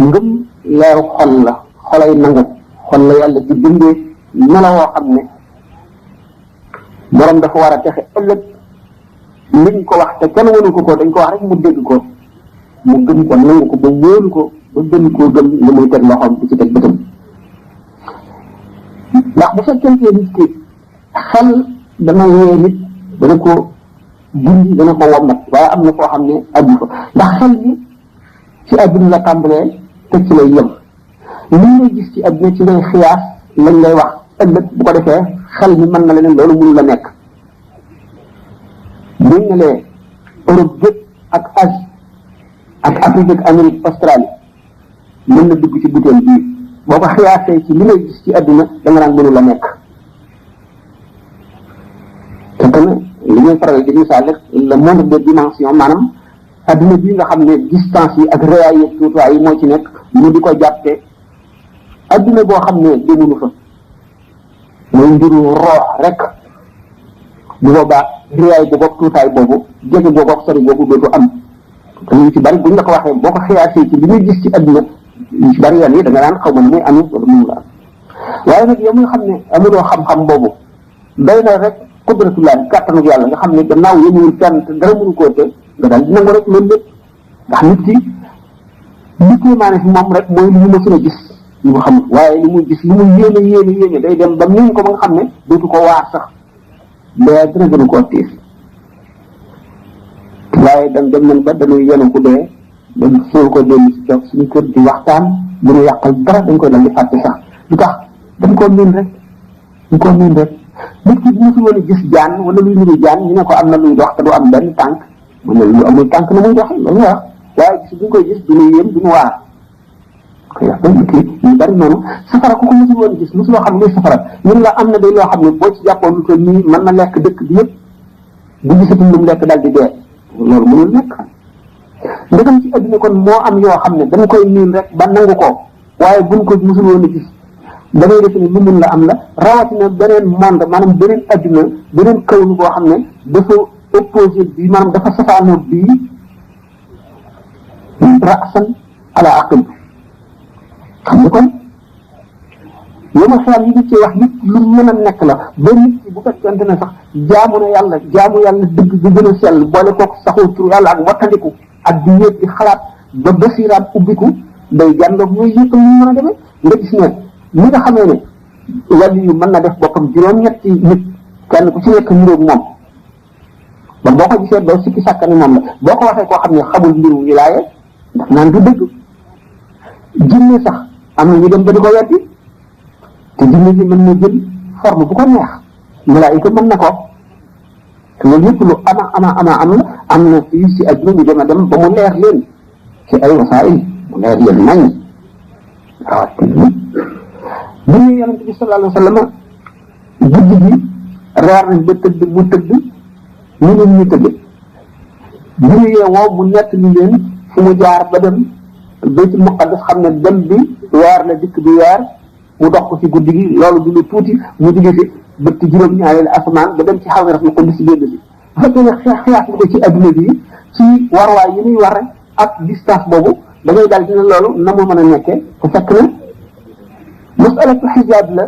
ngëm leeru xol la xolay nangu xol la yàlla di bindee mela woo xam ne borom dafa war a texe ëllëg liñ ko wax te kenn wënu ko dañ ko wax rek mu dégg ko mu gëm ko nangu ko ba wóolu ko ba gën koo gëm li muy teg loxoom di ci teg bëtam ndax bu fekkee nit ki xel dana yee nit dana ko dindi dana ko wommat waaye am na koo xam ne addu fa ndax xel bi ci àdduna la tàmbalee te ci lay yem li ngay gis ci àdduna ci ngay xiyaas lañ lay wax ëllëg bu ko defee xel mi mën na leneen loolu mënu la nekk buñ ne lee Europe gépp ak Asie ak Afrique ak Amérique Australie mën na dugg ci butéel bii boo ko xiyaasee ci li ngay gis ci àdduna da nga naan mënu la nekk te tamit li ñuy faral di misaal rek le monde de dimension maanaam àdduna bii nga xam ne distance yi ak réyaay yi tuutuwaay yi moo ci nekk ñu di ko jàppee adduna boo xam ne demuñu fa mooy mbiru roox rek bu boobaa réyaay boobu ak tuutaay boobu jege boobu ak sori boobu dootu am te ñu ci bari buñ la ko waxee boo ko xiyaasee ci li ñuy gis ci adduna ñu ci bari yoon yi da nga daan xaw ma ne muy amee wala mënu la am waaye nag yow mi nga xam ne amuloo xam-xam boobu day na rek qudratullah kàttanu yàlla nga xam ne gannaaw yëmuwul fenn te dara mënu koo te nga daal di nangu rek loolu lépp ndax nit ki li kéemaane fi moom rek mooy li ñu mësul a gis li mu xam waaye li muy gis li muy yéene day dem ba miin ko ba nga xam ne dootu ko waar sax dee dina gën a koo tiis waaye dem nañ ba dañuy yenu ku dee dañ soo ko dellu si toog suñu kër di waxtaan bu ñu yàqal dara dañ koy dal di fàtte sax lu tax dañ koo miin rek nit ki bu musul woon a gis jaan wala luy nuru jaan ñu ne ko am na luy dox te du am benn tànk mu ne lu amul tànk na muy doxe loolu wax waaye gis duñ koy gis duñu yéem duñu waar ko yax ba nit ki ñu bari noonu safara ku ko musul woon gis musuloo xam luy safara ñun la am na day loo xam ne boo ci jàppoon lu toll nii mën na lekk dëkk bi yëpp bu gisatul lu mu lekk daal di dee loolu mënul nekk ndegam ci adduna kon moo am yoo xam ne dañ koy miin rek ba nangu ko waaye buñ ko musul woon a gis da ngay def ni lu mun la am la rawatina beneen monde maanaam beneen adduna beneen kawlu boo xam ne dafa opposé bi maanaam dafa safaanoo bii rasan ala aqil xam nga kon yow ma xelam yi ngi ci wax nit lu mën a nekk la ba nit ki bu fekkente ne sax jaamu yàlla dëgg bi gën a sell boole kook saxoo tur yàlla ak wattandiku ak di yéeg di xalaat ba basiraat ubbiku day jàndoog yooyu yëpp ñu mën a demee nga gis ne li nga xamee ne wàllu yu mën na def boppam juróom-ñetti nit kenn ku ci nekk niroog moom ba boo ko gisee doo sikki sàkkani moom la boo ko waxee koo xam ne xamul mbiru wilaaye ndax naan du dëgg jinne sax am na ñu dem ba di ko weddi te jinne ji mën na jël forme bu ko neex malaayika mën na ko te loolu yëpp lu am la am na fii si adduna ñu dem a dem ba mu leer leen ci ay wasaayil mu leer leen nañ rawat bu ñu yonente bi sallallahu alayhi wa sallam guddi gi reer nañ ba tëdd mu tëdd ñu leen ñu tëdd bu ñu yeewoo mu nett li leen fu mu jaar ba dem baytul muqaddas xam ne dem bi weer la dikk bi weer mu dox ko ci guddi gi loolu du lu tuuti mu jóge fi bëtt juróom-ñaareelu asamaan ba dem ci xaw raf na ko si génn bi bu fekkee ne xiyaas ko ci adduna bi ci warwaay yi ñuy war ak distance boobu da ngay daal dina loolu na mu mën a nekkee te fekk na masalatu xijaab la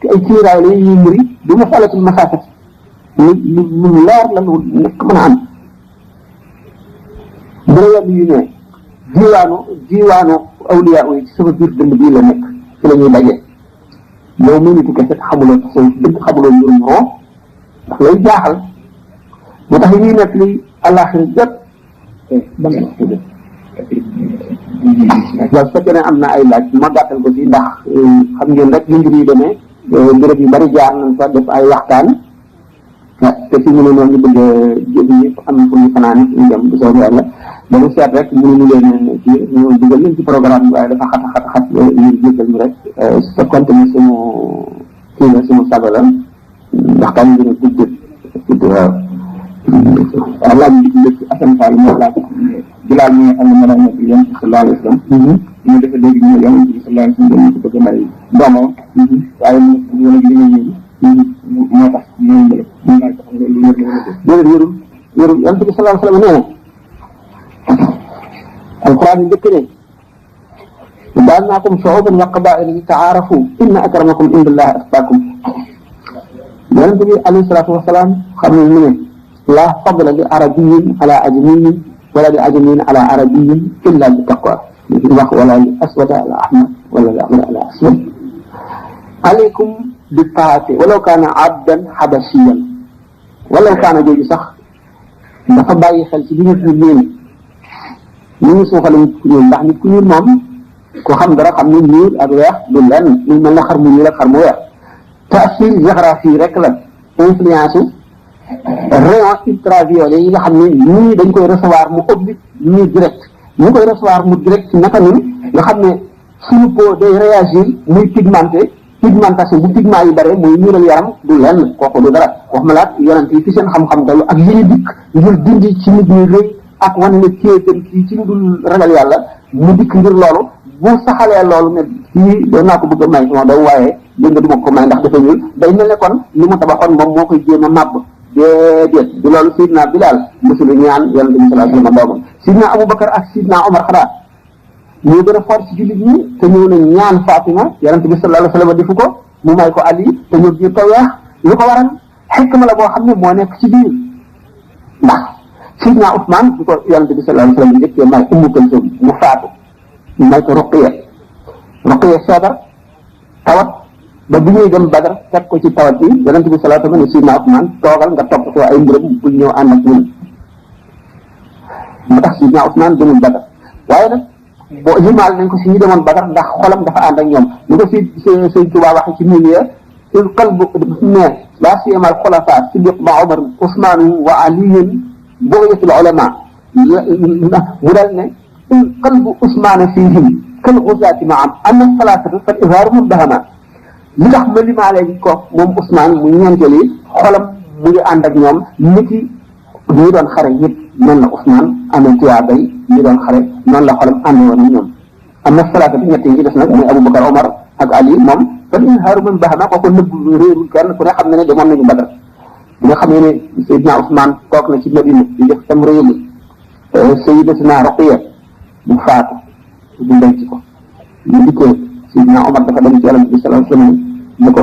te ay kiiraay la ñuy muri du masalatul masaafat lu leer la lu nekk mën a am bërëb yu ne jiwaanu awliya yi ci sama biir dënd bii la nekk ci la ñuy daje yow mu nitu kese xamuloo tax soo dëgg xamuloo mbirum roo ndax lay jaaxal moo tax yi ñuy nekk li àllaaxira jot waaw su fekkee ne am na ay laaj ma gàttal ko ci ndax xam ngeen rek li mbir yi demee béréb yu bari jaar nañ fa def ay waxtaan te fi mu ne ñoo ngi bëgg jëb ñëpp am fu ñu fanaan ñu dem bu soobee yàlla dañu seet rek mënuñu leen ci ñu dugal leen ci programme bi waaye dafa xat ñu jéggal ñu rek su fekkoon ne suñu kii la suñu sago la waxtaan yi dina gudd waaw laaj bi ci dëkk Assane Fall moo laaj Bilaal mi nga xam ne moo daan nekk yonent bi sallallahu alayhi wa sallam ñu defe léegi ñu yonent bi sallallahu alayhi wa sallam ko bëgg a may doomam waaye mu yéen a li nga yéegi moo tax ñu mbëlëb ñu laaj ko xam nga lu wér wérul yonent bi sallallahu alayhi wa sallam nee na alquran yi njëkk ne ja'alnaakum shu'uuban wa qabaa'ila li ta'aarafu inna akramakum indallahi atqaakum yonent bi alayhi salaatu wa salaam xam ne mu ne laa fadla li arabiyyin ala ajamiyyin wala li ajamiyyin ala arabiyyin illa bi taqwa li wax wala li aswada ala ahmar wala li ahmar ala aswad alaykum bi taati walaw kaana abdan habashiyan walaw kaana jooju sax dafa bàyyi xel ci li nit ñi léegi ñu ngi suuxale nit ku ñuul ndax nit ku ñuul moom ku xam dara xam ne ñuul ak weex du lenn lu mel ne xar mu ñuul ak xar mu weex taasir géographie rek la influence rayon ultraviolet yi nga xam ne ñii dañ koy recevoir mu oblique ñii direct ñu koy recevoir mu direct naka ñun nga xam ne suñu peau day réagir muy pigmentation bu pigment yi bare muy ñuulal yaram du lenn kooku du dara wax ma laat yonent yi fi seen xam-xam dalu ak li ñu dikk ngir dindi ci nit ñi rëy ak wane ne kéetam kii ci lu dul ragal yàlla mu dikk ngir loolu bu saxalee loolu ne kii doon naa ko bëgg a may sama daw waaye dégg nga du ma ko may ndax dafa ñuul day mel ne kon li mu tabaxoon moom moo koy jéem a màbb déedéet du loolu Sidna Bilal mësulu ñaan yonent bi sallallahu alayhi wa sallam doomam Sidna Aboubacar ak Sidna Omar xanaa ñoo gën a fort ci jullit ñi te ñëw na ñaan Fatima yonent bi sallallahu alayhi wa sallam defu ko mu may ko Ali te ñoo biir ko weex lu ko waral xikma la boo xam ne moo nekk ci biir ndax Sidna Ousmane di ko yonent bi sallallahu alayhi wa sallam njëkkee may Ummu Kulsum mu faatu mu may ko Ruqayya feebar tawat ba bu ñuy dem Badar fekk ko ci tawat bi yonent bi sallallahu alayhi wa sallam ne Sidna Ousmane toogal nga toppatoo ay mbiram bul ñëw ànd ak ñun moo tax Sidna Ousmane demul Badar waaye nag boo limaal nañ ko si ñu demoon Badar ndax xolam dafa ànd ak ñoom lu ko si Sëñ Tuubaa waxe ci milieu il qalbu ne laa siyama al xulafa Siddiq ba Omar Ousmane wa Aliyin bughyatul ulama mu dal ne il qalbu Ousmane fihim kal ghuzaati maam anna salaatata fal izhaaru mudahama li tax ma limaale ko moom Ousmane mu ñeenteel yi xolam mu ngi ànd ak ñoom niki ñi doon xare ñëpp noonu la Ousmane amee tuyaabay ñi doon xare noonu la xolam ànd woon ak ñoom am na salaata bi ñett yi ci des nag muy Aboubacar Omar ak Ali moom fal izhaaru mudahama kooku nëbb réerul kenn ku ne xam ne ne demoon nañu Badar bi nga xam ne ne Seydina Ousmane toog na ci Madina di def tam réew Sayyidatina Ruqayya bu faatu bu denc ko ñu dikkee Seydina Omar dafa dem ci Yonent bi sallallahu alayhi wa sallam ne ko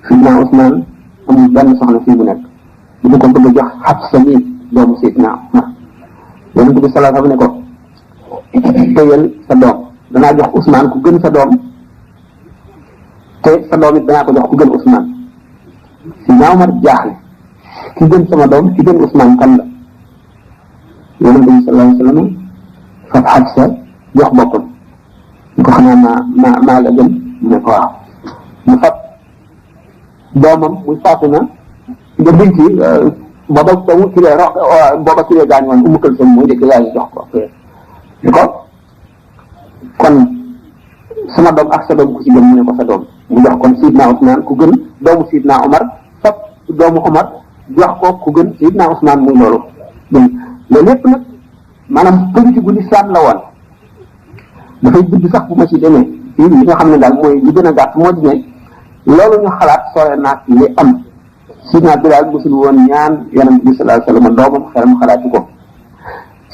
Seydina Ousmane amul benn soxna fii mu nekk bu ko bëgg a jox Hafsa mi doomu Seydina Omar Yonent bi sallallahu alayhi wa sallam ne ko téyel sa doom danaa jox Ousmane ku gën sa doom te sa doom it danaa ko jox ku gën Ousmane Sidna Omar jaaxle ki gën sama doom ki gën Ousmane kan la yonente bi sallallahu alayhi wa sallam fab Xafsa jox boppam ñu ko xanaa maa la gën mu ne ko waaw mu fab doomam muy Fatima nga binti booba kiree gaañ woon Umu Kalsum mooy dëkk yaay jox ko ni ko kon sama doom ak sa doom ku ci gën mu ne ko sa doom mu jox kon Sidna Ousmane ku gën doomu Sidna Omar fab doomu Omar jox ko ku gën Sidna Ousmane muy loolu donc loolu lépp nag maanaam politique gu lislaam la woon dafay gudd sax bu ma ci demee fii li nga xam ne daal mooy li gën a gàtt moo di ne loolu ñu xalaat sore naag li am Sidna Bilaal musul woon ñaan Yonent bi sallallahu alayhi wa sallam doomam xelam xalaatu ko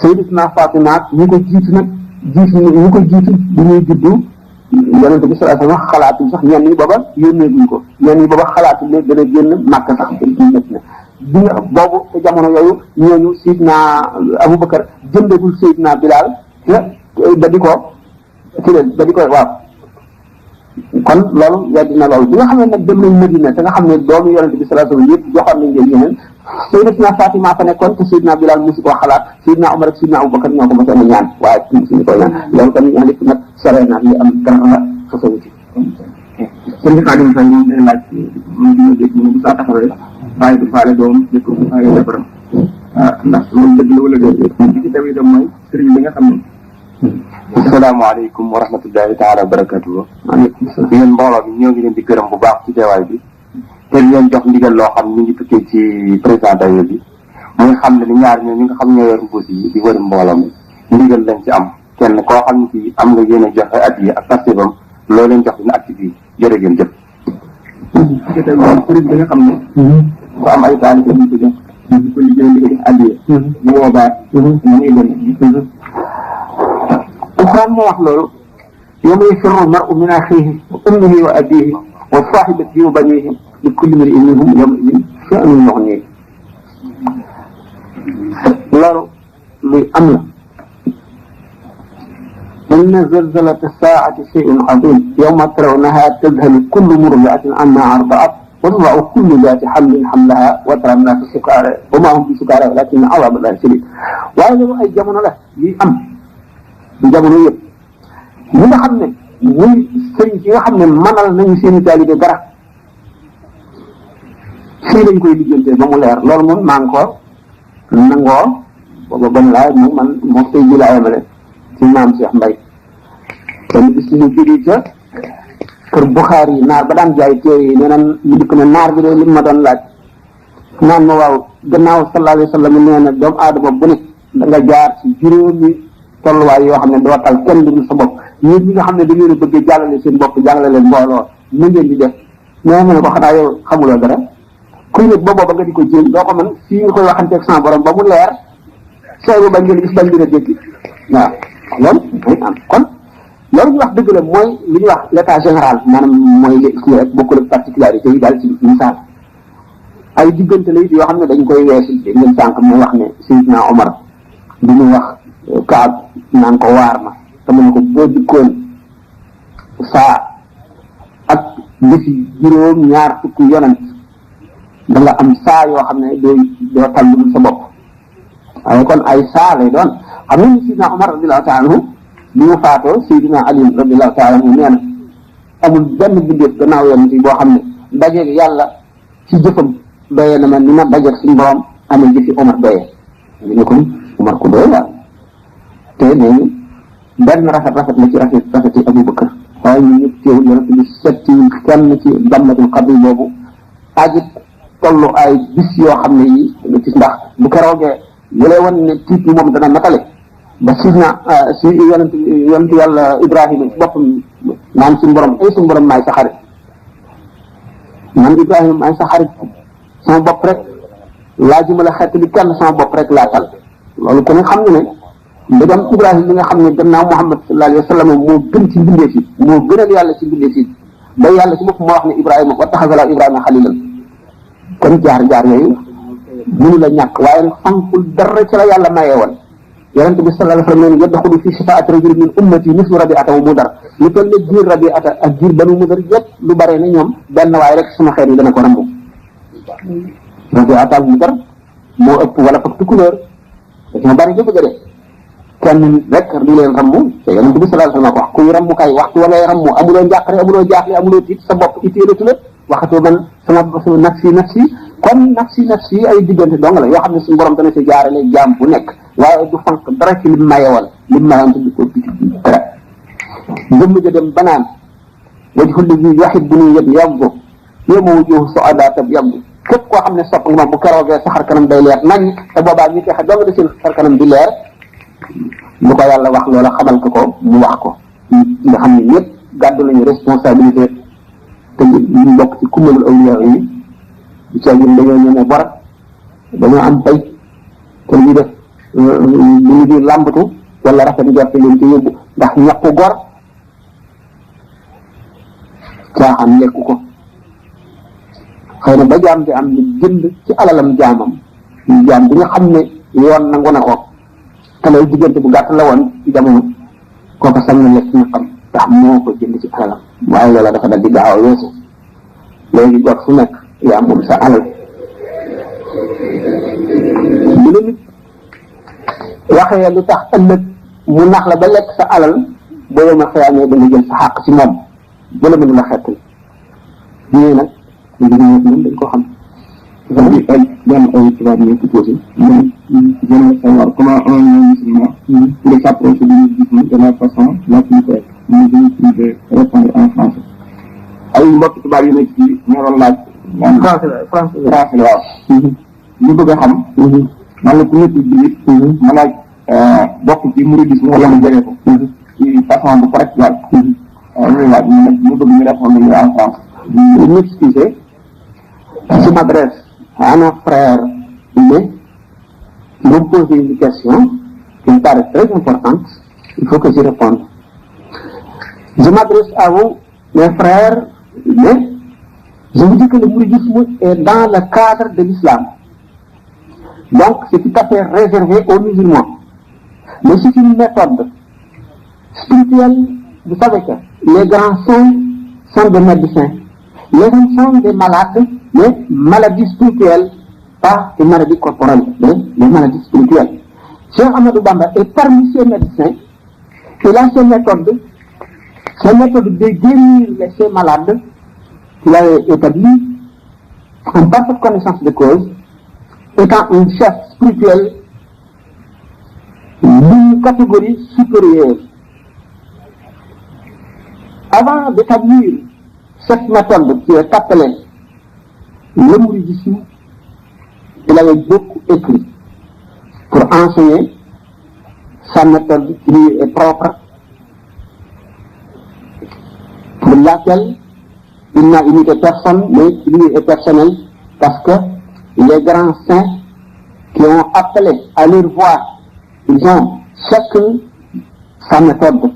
Sayyidatuna Fatima ñi ko jiitu nag ñi ko jiitu bu ñuy juddu Yonent bi sallallahu alayhi wa sallam xalaatu sax ñenn ñi booba yónneeguñ ko ñenn ñi booba xalaatu ne dana génn Màkka sax métti na bi nga boobu te jamono yooyu ñooñu Sidna Abubakar jëndagul Sayyidina Bilaal da di ko waaw kon loolu weddi na loolu bi nga xam ne nag dem nañ Madina te nga xam ne doomu Yonent bi sallallahu alayhi wa sallam yëpp joxoon nañ leen yeneen Sayyidatuna Fatima fa nekkoon te Sayyidina Bilaal musu koo xalaat Sayyidina Umar ak Sayyidina Abubakar ñoo ko mosoon a ñaan waaye musuñu ko ñaan loolu kon ñaan lépp nag sore na li am dara la sosowu ci sëñ bi Xaadim Fay moom day laaj moom dina dégg mu bu saa taxawee bàyyi du faale doom dëkk bu faale jabaram ndax loolu dëgg la wala déet bi ci dem itam mooy sëriñ bi nga xam ne asalaamaaleykum wa rahmatullahi taala wa barakatuhu yéen mbooloo bi ñoo ngi leen di gërëm bu baax ci teewaay bi te di leen jox ndigal loo xam ñu ngi tukkee ci président dayo bi muy xam ne ni ñaar ñoo ñi nga xam ñoo yor mbuus yi di wër mbooloo mi ndigal lañ ci am kenn koo xam ne ci am nga yéen a joxe at yi ak partibam loo leen jox dina acte bi jërë ngeen jëf sëriñ bi nga xam ne ko am ay taalibe ñu ko jox di ko liggéey di ko jox addiya bu boobaa ñu ngi dem Alxuraan moo wax loolu yawma yafirru al-mar'u min axiihi wa ummihi wa abiihi wa saahibatihi wa baniihi li kulli imri'in minhum yawma'idin sha'nun yughniihi loolu luy am la inna zalzalata as-saa'ati shay'un 'aziim yawma tarawnahaa tadhalu kullu murdi'atin 'ammaa arda'at wa tada'u kullu zaati hamlin hamlahaa wa taraa an-naasa sukaaraa wa maa hum bi sukaaraa walaakinna 'adhaaba Allaahi shadiid waaye loolu ay jamono la yuy am jamono yëpp ñi nga xam ne muy sëriñ ci nga xam ne manal nañu seeni taalibe dara fii lañ koy liggéeyante ba mu leer loolu moom maa ngi ko nangoo booba ba mu laay man moo tey ji la ayamale ci maam Cheikh Mbaye kenn bis ñu jógee ca kër Buxaari yi naar ba daan jaay téere yi nee na ñu dikk ne naar bi de li ma doon laaj naan ma waaw gannaaw sallallahu alayhi wa sallam nee na doomu aadama bu ne da nga jaar ci juróomi tolluwaay yoo xam ne doo tal kenn du sa bopp yéen ñi nga xam ne da ngeen a bëgg jàllale seen bopp jàllale leen mbooloo nu ngeen di def mais mu ne ko xanaa yow xamuloo dara kuy nag ba booba nga di ko jéem doo ko mën fii nga koy waxanteeg sama borom ba mu leer sooy ba bañ ngeen gis bañ ngeen a dégg waaw loolu mooy am kon loolu ñu wax dëgg la mooy li ñuy wax l'état général maanaam mooy li kii rek bokkul ak particularité yi daal ci misaal ay diggante la it yoo xam ne dañ koy weesu dégg ngeen sànq mooy wax ne Seydina Omar bi muy wax Kaab naan ko waar ma te mu ne ko boo dikkoon saa ak defi juróom ñaar fukki yonent da nga am saa yoo xam ne doo tal lu sa bopp waaye kon ay saa lay doon xam nga ni Sidina Omar radiyallahu taala anhu bi mu faatoo Sidina Ali radiyallahu taala anhu nee na amul benn bindeef gannaaw yonent yi boo xam ne dajeeg yàlla ci jëfam doyee na ma ni ma dajeeg suñu borom amee jëfi Omar doyee ñu ne kon Omar ku doy waaw te nee benn rafet la ci rafet yi Abubakar waaye ñun ñëpp teewul yonent bi settiwul kenn ci dammatul xabri boobu ajit tollu ay bis yoo xam ne yi nga gis ndax bu keroogee li lay wan ne tiit bi moom dana matale ba si yonent yàlla Ibrahima ci boppam naan suñu borom ay suñu borom maay sa xarit man Ibrahima maay sa xarit sama bopp rek laajuma la xeet li kenn sama bopp rek laa tal loolu ku ne xam ne ndegam Ibrahima bi nga xam ne gannaaw Muhammad sallallahu alayhi wa sallam moo gën ci mbindeef yi moo gënal yàlla ci mbindeef yi ba yàlla ci bopp moo wax ne Ibrahima wa taxazala Ibrahima xalilan kon jaar yooyu mënu la ñàkk waaye nag fankul dara ci la yàlla mayee woon yonent bi sallallahu alayhi wa sallam yadxulu fi shifaa'ati rajulin min ummati mislu Rabi'ata wa Mudar lu toll ne giir Rabi'ata ak giir Banu Mudar yëpp lu bare ni ñoom benn waay rek sama xeet yi dana ko rambu rajo atal mu gar moo ëpp wala fak couleur dañoo bari di bëgg a def kenn rek di leen rambu te yonent bi sallallahu alayhi wasallam ko wax kuy rambu kay waxtu wa ngay rambu amuloo njàqare amuloo jaaxle amuloo tiit sa bopp itteelatu la waxatoo man sama nafsi kon nafsi ay diggante dong la yoo xam ne suñu borom dana si jaarale jaam bu nekk waaye du fanq dara ci lim mayewal lim mayoon tudd ko biti dara ngëm ja dem banaan wajhu llazi yuhibbuni yabyaddu yawma wujuhu su'adaa tabyaddu képp koo xam ne sopp nga ma bu keroogee sa xar kanam day leer nañ te boobaa ñi texe dong da seen xar kanam di leer lu ko yàlla wax loola xamal ko mu wax ko nga xam ne ñëpp gàddu nañu responsabilité te ñu bokk ci kummalul awliya yi di ca ñun dañoo ñemee bor dañoo am pay te ñu def ñu di làmbatu wala rafet njort leen ci yóbbu ndax ñàkku gor caaxaan lekku ko xëy na ba jaam di am lu jënd ci alalam jaamam jaam bi nga xam ne yoon nangu na ko te lay diggante bu gàtt la woon ci jamono kooku sañ na lekk ñu xam ndax moo ko jënd ci alalam waaye loola dafa dal di gaaw a weesu léegi gor fu nekk yaa moom sa alal bu la nit waxee lu tax ëllëg mu nax la ba lekk sa alal boo yoma xëyaamee da nga jël sa xàq ci moom ba la mënu la xettali ñii nag moom dañ ko xam ay tubaab yi ko posé j'aimerais savoir comment un musulman pourrait s'approcher du mouridisme de la façon la plus correcte mais je vais priver répondre en français ay mbokk tubaab yi nekk ci ñoroon laaj français la waaw ñu bëgg a xam man la ku nekk biir mën a bokk ci mouridisme wala mu jege ko ci façon bu correct daal ñuy laaj ñu bëgg ñu répondre ñu en français m'excuser je m'adresse à nos frères humains qui m'ont posé une question qui me paraît très importante. Il faut que j'y réponde. Je m'adresse à vous, mes frères humains. Je vous dis que le mouridisme est dans le cadre de l'islam. Donc, c'est tout à fait réservé aux musulmans. Mais c'est une méthode spirituelle. Vous savez que les grands saints sont des médecins. Les hommes sont des malades, mais maladies spirituelles, pas des maladies corporelles, mais des maladies spirituelles. Cheikh Ahmadou Bamba est parmi ces médecins. Il a ces méthodes de guérir ces malades qu'il a établi en parfaite connaissance de cause, étant un chef spirituel d'une catégorie supérieure. Avant d'établir cette méthode qui est appelée le mouridisme, il avait beaucoup écrit pour enseigner sa méthode qui lui est propre, pour laquelle il n'a imité personne, mais qui lui est personnel, parce que les grands saints qui ont appelé à leur voix, ils ont chacun sa méthode.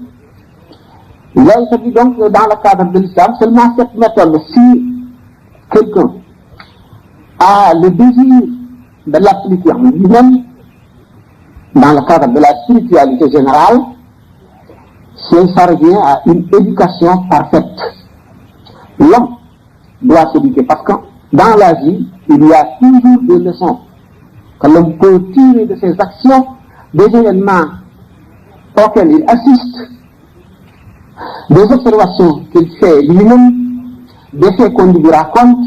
Il a établi donc dans le cadre de l'islam seulement cette méthode. Si quelqu'un a le désir de l'appliquer en lui-même, dans le cadre de la spiritualité générale, ça revient à une éducation parfaite. L'homme doit s'éduquer parce que dans la vie, il y a toujours des leçons que l'homme peut tirer de ses actions, des événements auxquels il assiste, des observations qu'il fait lui-même, des faits qu'on lui raconte,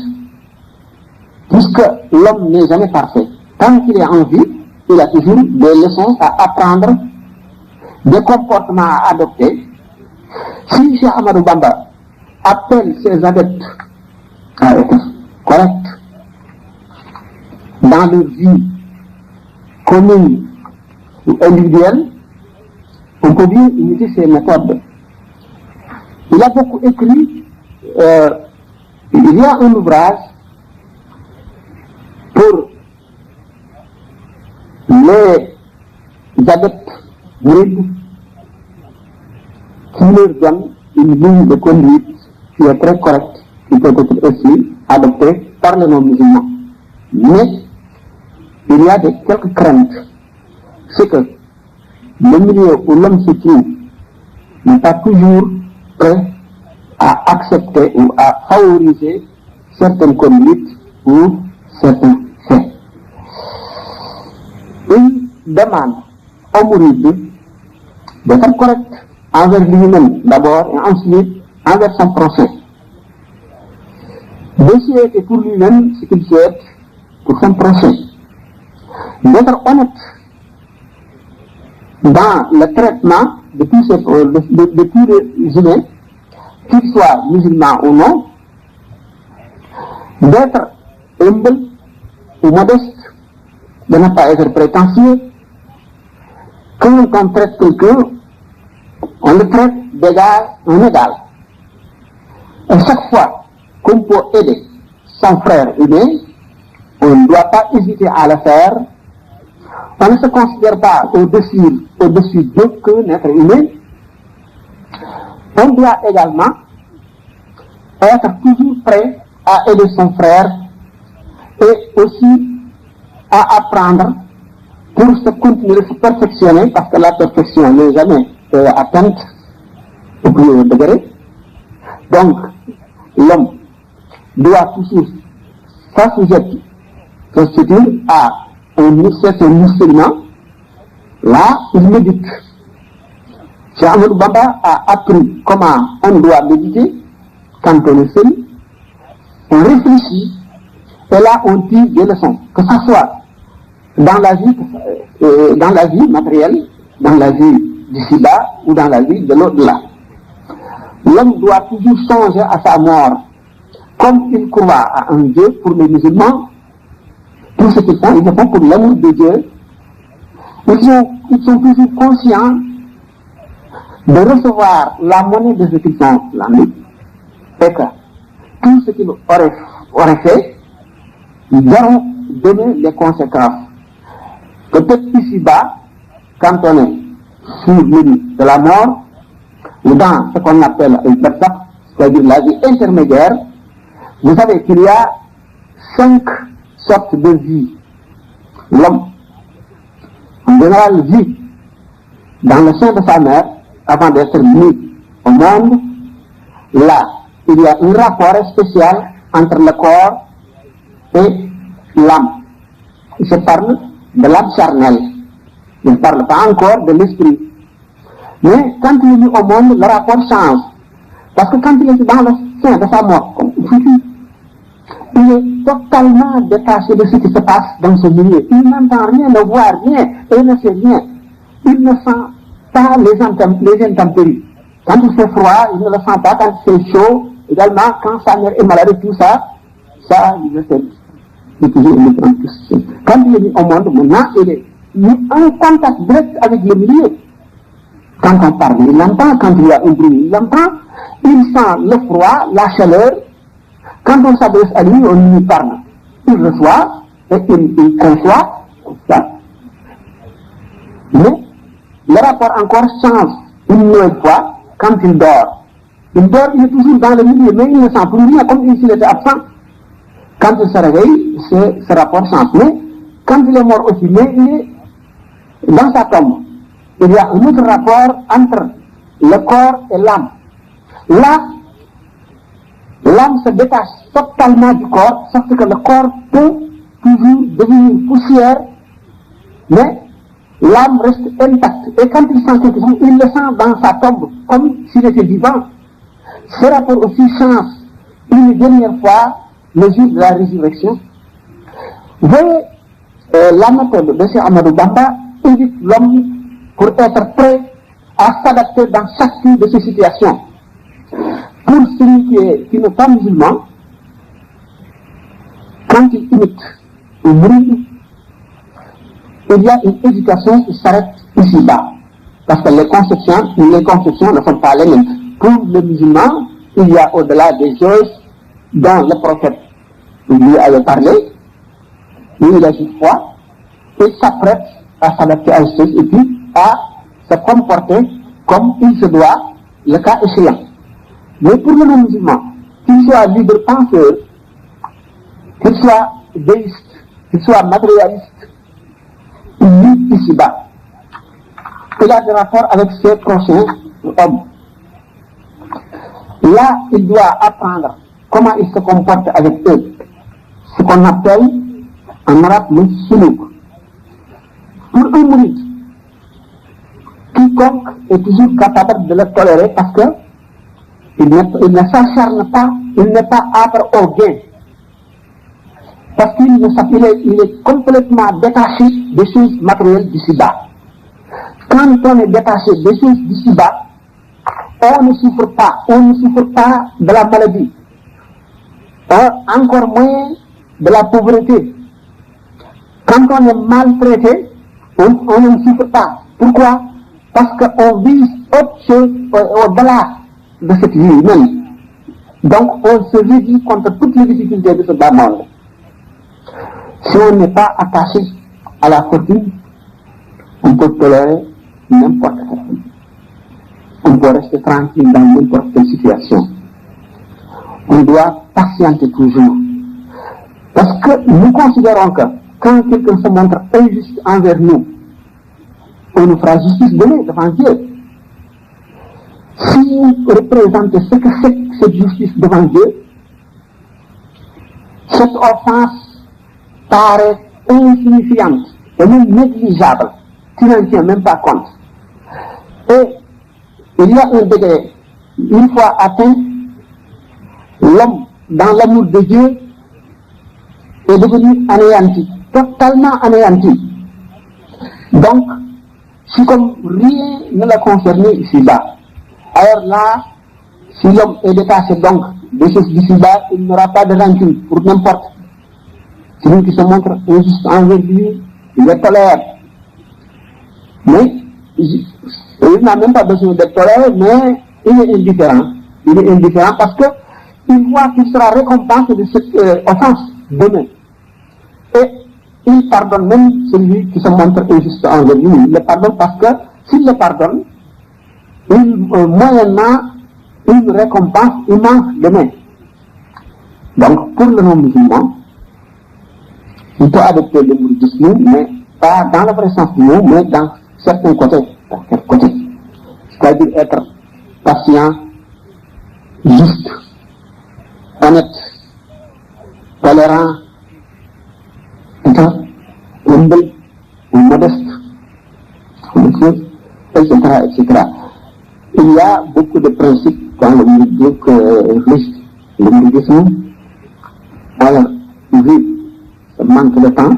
puisque l'homme n'est jamais parfait. Tant qu'il est en vie, il a toujours des leçons à apprendre, des comportements à adopter. Si Cheikh Ahmadou Bamba appelle ses adeptes à être corrects dans leur vie commune ou individuelle, on peut bien imiter ses méthodes. Il a beaucoup écrit, il y a un ouvrage pour les adeptes mourides qui leur donne une ligne de conduite qui est très correcte, qui peut être aussi adoptée par les non-musulmans. Mais il y a quelques craintes. C'est que le milieu où l'homme se trouve n'est pas toujours prêt à accepter ou à favoriser certaines conduites ou certains faits. Il demande au mouride d'être correct envers lui-même d'abord et ensuite envers son prochain. De souhaiter pour lui-même ce qu'il souhaite pour son prochain. D'être honnête dans le traitement de tous les humains, qu'ils soient musulmans ou non, d'être humble ou modeste, de ne pas être prétentieux. Quand on traite quelqu'un, on le traite d'égal en égal. Et chaque fois qu'on peut aider son frère humain, on ne doit pas hésiter à le faire. On ne se considère pas au-dessus d'aucun être humain. On doit également être toujours prêt à aider son frère et aussi à apprendre pour se continuer, se perfectionner, parce que la perfection n'est jamais atteinte au plus haut degré. Donc, l'homme doit toujours s'assujettir à un certain musulman. Là, il médite. Cheikh Ahmadou Bamba a appris comment on doit méditer quand on est seul. On réfléchit et là on tire des leçons, que ce soit dans la vie matérielle, dans la vie d'ici-bas ou dans la vie de l'au-delà. L'homme doit toujours songer à sa mort. Comme il croit à un Dieu pour les musulmans, tout ce qu'ils font, ils le font pour l'amour de Dieu. Ils sont toujours conscients de recevoir la monnaie de ce qu'ils font islamique et que tout ce qu'ils auraient fait, ils auront donné les conséquences. Peut-être ici-bas, quand on est sur l'île de la mort, ou dans ce qu'on appelle un barzakh, c'est-à-dire la vie intermédiaire, vous savez qu'il y a 5 sortes de vie. L'homme, en général, vit dans le sein de sa mère avant d'être mis au monde. Là, il y a un rapport spécial entre le corps et l'âme. Il se parle de l'âme charnelle. Il ne parle pas encore de l'esprit. Mais quand il est mis au monde, le rapport change. Parce que quand il est dans le sein de sa mort, il est totalement détaché de ce qui se passe dans ce milieu. Il n'entend rien, ne voit rien, et il ne sait rien. Il ne sent pas les intempéries. Quand il fait froid, il ne le sent pas. Quand il fait chaud, également, quand sa mère est malade, tout ça, il le fait. Quand il est mis au monde, maintenant, il est mis en contact direct avec le milieu. Quand on parle, il l'entend. Quand il y a un bruit, il l'entend. Il sent le froid, la chaleur. Quand on s'adresse à lui, on lui parle. Il reçoit et il conçoit. Ça. Mais le rapport encore change une nouvelle fois quand il dort. Il dort, il est toujours dans le milieu, mais il ne sent plus rien, comme s'il était absent. Quand il se réveille, ce rapport change. Mais quand il est mort aussi, mais il est dans sa tombe. Il y a un autre rapport entre le corps et l'âme. Là, l'âme se détache totalement du corps, sauf que le corps peut toujours devenir poussière, mais l'âme reste intacte. Et quand il sent quelque chose, il le sent dans sa tombe, comme s'il était vivant. Ce rapport aussi change une dernière fois le jour de la résurrection. Vous voyez, la méthode de Cheikh Ahmadou Bamba invite l'homme pour être prêt à s'adapter dans chacune de ces situations. Pour celui qui n'est pas musulman, quand il imite un bruit, il y a une éducation qui s'arrête ici-bas. Parce que les conceptions ne sont pas les mêmes. Pour le musulman, il y a au-delà des choses dont le prophète lui avait parlé, lui il a dit foi, et s'apprête à s'adapter à ces choses et puis à se comporter comme il se doit, le cas échéant. Mais pour le non-musulman, qu'il soit libre penseur, qu'il soit déiste, qu'il soit matérialiste, il vit ici-bas. Il a des rapports avec ses prochains hommes. Là, il doit apprendre comment il se comporte avec eux. Ce qu'on appelle en arabe le suluk. Pour un mouride, quiconque est toujours capable de le tolérer parce que il ne s'acharne pas, il n'est pas âpre au gain. Parce qu'il est complètement détaché des choses matérielles d'ici-bas. Quand on est détaché des choses d'ici-bas, on ne souffre pas de la maladie, encore moins de la pauvreté. Quand on est maltraité, on ne souffre pas. Pourquoi? Parce qu'on vise autre chose au-delà de cette vie humaine. Donc on se réduit contre toutes les difficultés de ce bas monde. Si on n'est pas attaché à la fortune, on peut tolérer n'importe quoi. On peut rester tranquille dans n'importe quelle situation. On doit patienter toujours. Parce que nous considérons que quand quelqu'un se montre injuste envers nous, on nous fera justice demain devant Dieu. Si vous représentez ce que c'est cette justice devant Dieu, cette offense paraît insignifiante et même négligeable. Tu n'en tiens même pas compte. Et il y a un degré, une fois atteint, l'homme, dans l'amour de Dieu, est devenu anéanti, totalement anéanti. Donc, si comme rien ne l'a concerné ici-bas, alors là, si l'homme est détaché donc des choses d'ici-bas, il n'aura pas de rancune pour n'importe. Celui qui se montre injuste envers lui, il le tolère. Mais il n'a même pas besoin d'être toléré, mais il est indifférent. Il est indifférent parce que il voit qu'il sera récompensé de cette offense demain. Et il pardonne même celui qui se montre injuste envers lui. Il le pardonne parce que s'il le pardonne, moyennement une récompense immense demain. Donc pour le non-musulman, il peut adopter le mouridisme, mais pas dans le vrai sens du mot, mais dans certains côtés. Dans quel côté? C'est-à-dire être patient, juste, honnête, tolérant, humble, modeste, etc., etc. Il y a beaucoup de principes dans le mouridisme. Alors, vu ce manque de temps,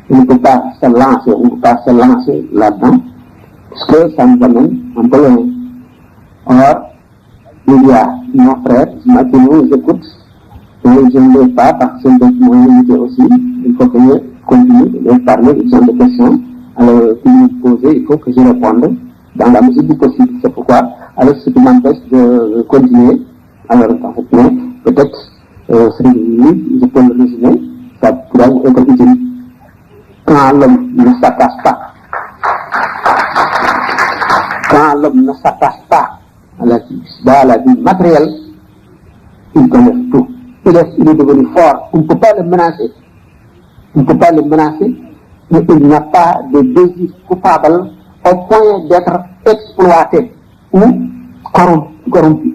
on ne peut pas se lancer là-dedans, parce que ça nous amène un peu loin. Or, il y a nos frères qui nous écoutent, et je ne vais pas, parce que c'est mon invité aussi, il faut que je continue de parler, ils ont des questions, alors qu'ils nous posent, il faut que je réponde dans la mesure du possible. C'est pourquoi, alors ce qui m'empêche de continuer, alors en fait, peut-être, je peux le résumer, ça pourrait être utile. Quand l'homme ne s'attache pas à la vie matérielle, il tolère tout. Il est devenu fort. On ne peut pas le menacer. Mais il n'a pas de désir coupable au point d'être exploité ou corrompu.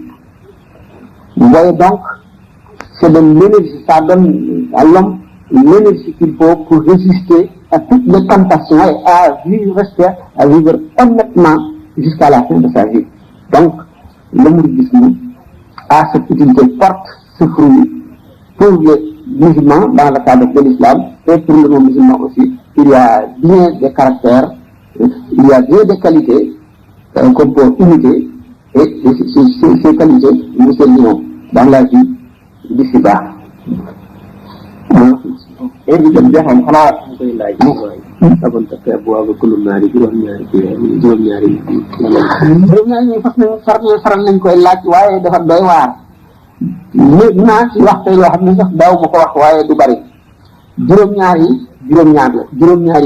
Vous voyez donc, c'est de l'énergie, ça donne à l'homme l'énergie qu'il faut pour résister à toutes les tentations et à vivre honnêtement jusqu'à la fin de sa vie. Donc, le mouridisme a cette utilité forte, ce fruit, pour les musulmans dans le cadre de l'islam et pour les non-musulmans aussi. Il y a bien des caractères, il y a bien des qualités qu'on peut imiter et ces qualités nous serviront dans la vie d'ici-bas. évidemment xam xanaa dañ koy laaj mooy sabon ta fe bo ga kullu naari juróom-ñaari faral nañ koy laaj waaye dafa doy waar léegi naa ci wax tey loo xam ne sax daaw ma ko wax waaye du bari juróom-ñaar la juróom-ñaar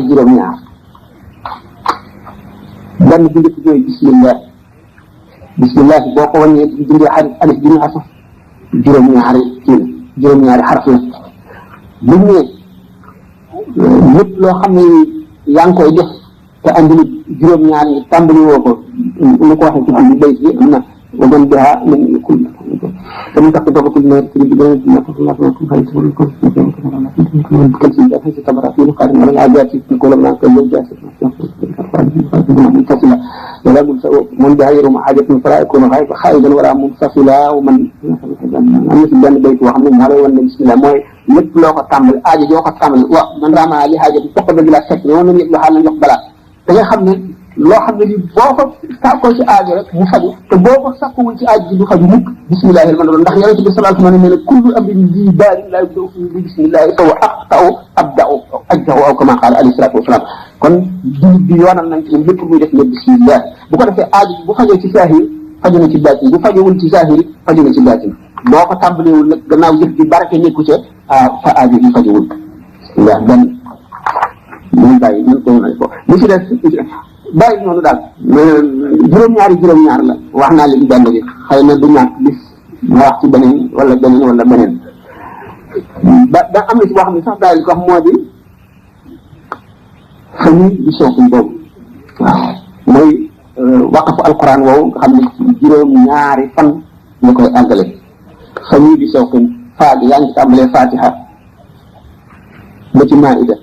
benn bi njëkk mooy bismillah boo ko wàññee di dindee alif bi ñu asaf juróom-ñaari xaraf la bu ne lépp loo xam ne yaa ngi koy def te andi juróom-ñaar yi tàmbali woo ko lu ko waxee ci biir bayt bi am na wa man biha dañu takk doog ko ne ci bi gën na ko la ko xal ci ko ko ci da ci tabara fi xaar na la ja ci ko la ko lu ja ci fasila wala mun sa mun daayiru ma hajatu fara ko ma xay xaydan wala mun fasila wa man am ci benn bayt wax ne ma lay won bismillah mooy lépp loo ko tàmbali aajo joo ko tàmbali wa man rama li hajatu fokk ba la fekk noonu ñëpp la xal jox bala da nga xam ne loo xam ne ni boo ko sàkkoo ci aajo rek mu faju te boo ko sàkkuwul ci aajo ji du faju mukk bismillahi rahmani rahim ndax yonente bi sallallahu alayhi wa sallam nee na kullu amrin li baari la yubda'u fi bi bismillahi fa aqta'u abda'u ajdahu aw kama qala alayhi salatu wassalam kon jullit bi yoonal nañ ci lépp muy def ne bismillah bu ko defee aajo ji bu fajoo ci saahir faju na ci baatin bu fajowul ci saahir faju na ci baatin boo ko tàmbaleewul nag gannaaw jëf bi barke nekku ca fa aajo ji fajowul bismillah benn ñu bàyyi ñu ko nañ ko li ci des bàyyi noonu daal juróom-ñaar la wax naa leen benn bi xëy na du ñàkk bis ma wax ci beneen wala beneen da am na ci boo xam ne sax daal ko wax moo di famille bi sookuñ boobu waaw mooy waqafu alquran woowu nga xam ne juróom-ñaari fan nga koy àggale famille bi sookuñ faagi yaa ngi tàmbalee fatiha ba ci maida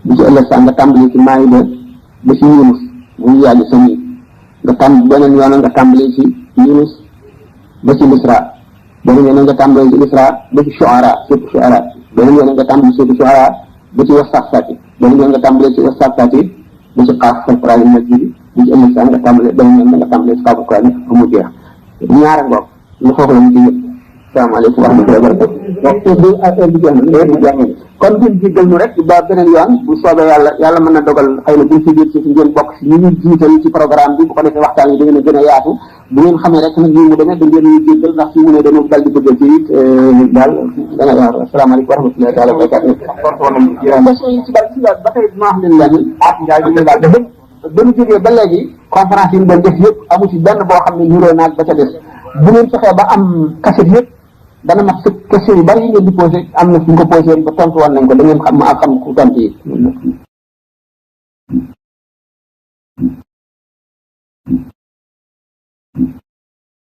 bu ci ëllëg sax nga tàmbalee ci maida ba ci Yunus muy yàgg sami nga tàmm beneen yoon nga tàmbalee ci Yunus ba ci Isra beneen yoon nga tàmbalee ci Isra ba ci Shu'ara surtout Shu'ara beneen yoon nga tàmbalee ci Shu'ara ba ci Wasafati beneen yoon nga tàmbalee ci Wasafati ba ci Qaaf al-Qur'an al-Majid bu ci ëllëg sax nga tàmbalee beneen yoon nga tàmbalee ci Qaaf al-Qur'an ba mu jeex ñaara ngoog lu foofu la mu ci yëpp salaamaaleykum wa rahmatullahi wa barakatuh kon ngeen jéggal ñu rek ba beneen yoon bu soobee yàlla mën na dogal xëy na buñ fi biir ci ngeen bokk si ñu ñu jiital ci programme bi bu ko defee waxtaan yi da ngeen a gën a yaatu bu ngeen xamee rek nag ñu mu demee da ngeen ñu jéggal ndax fi mu ne dañoo dal di bëgg ci daal dana yaar asalaamaaleykum wa rahmatullahi taala wa barakatuh question yi ci bari ci ba tey ma wax leen lenn njaay bi daal ba ñu jógee ba léegi conférence yi ñu doon def yëpp amu ci benn boo xam ne nuroo naag ba ca des bu ngeen fexee ba am cassette yëpp dana mat question yu bari yi ngeen di posé am na fu ñu ko posé ba tontu woon nañ ko da ngeen xam ku tontu yi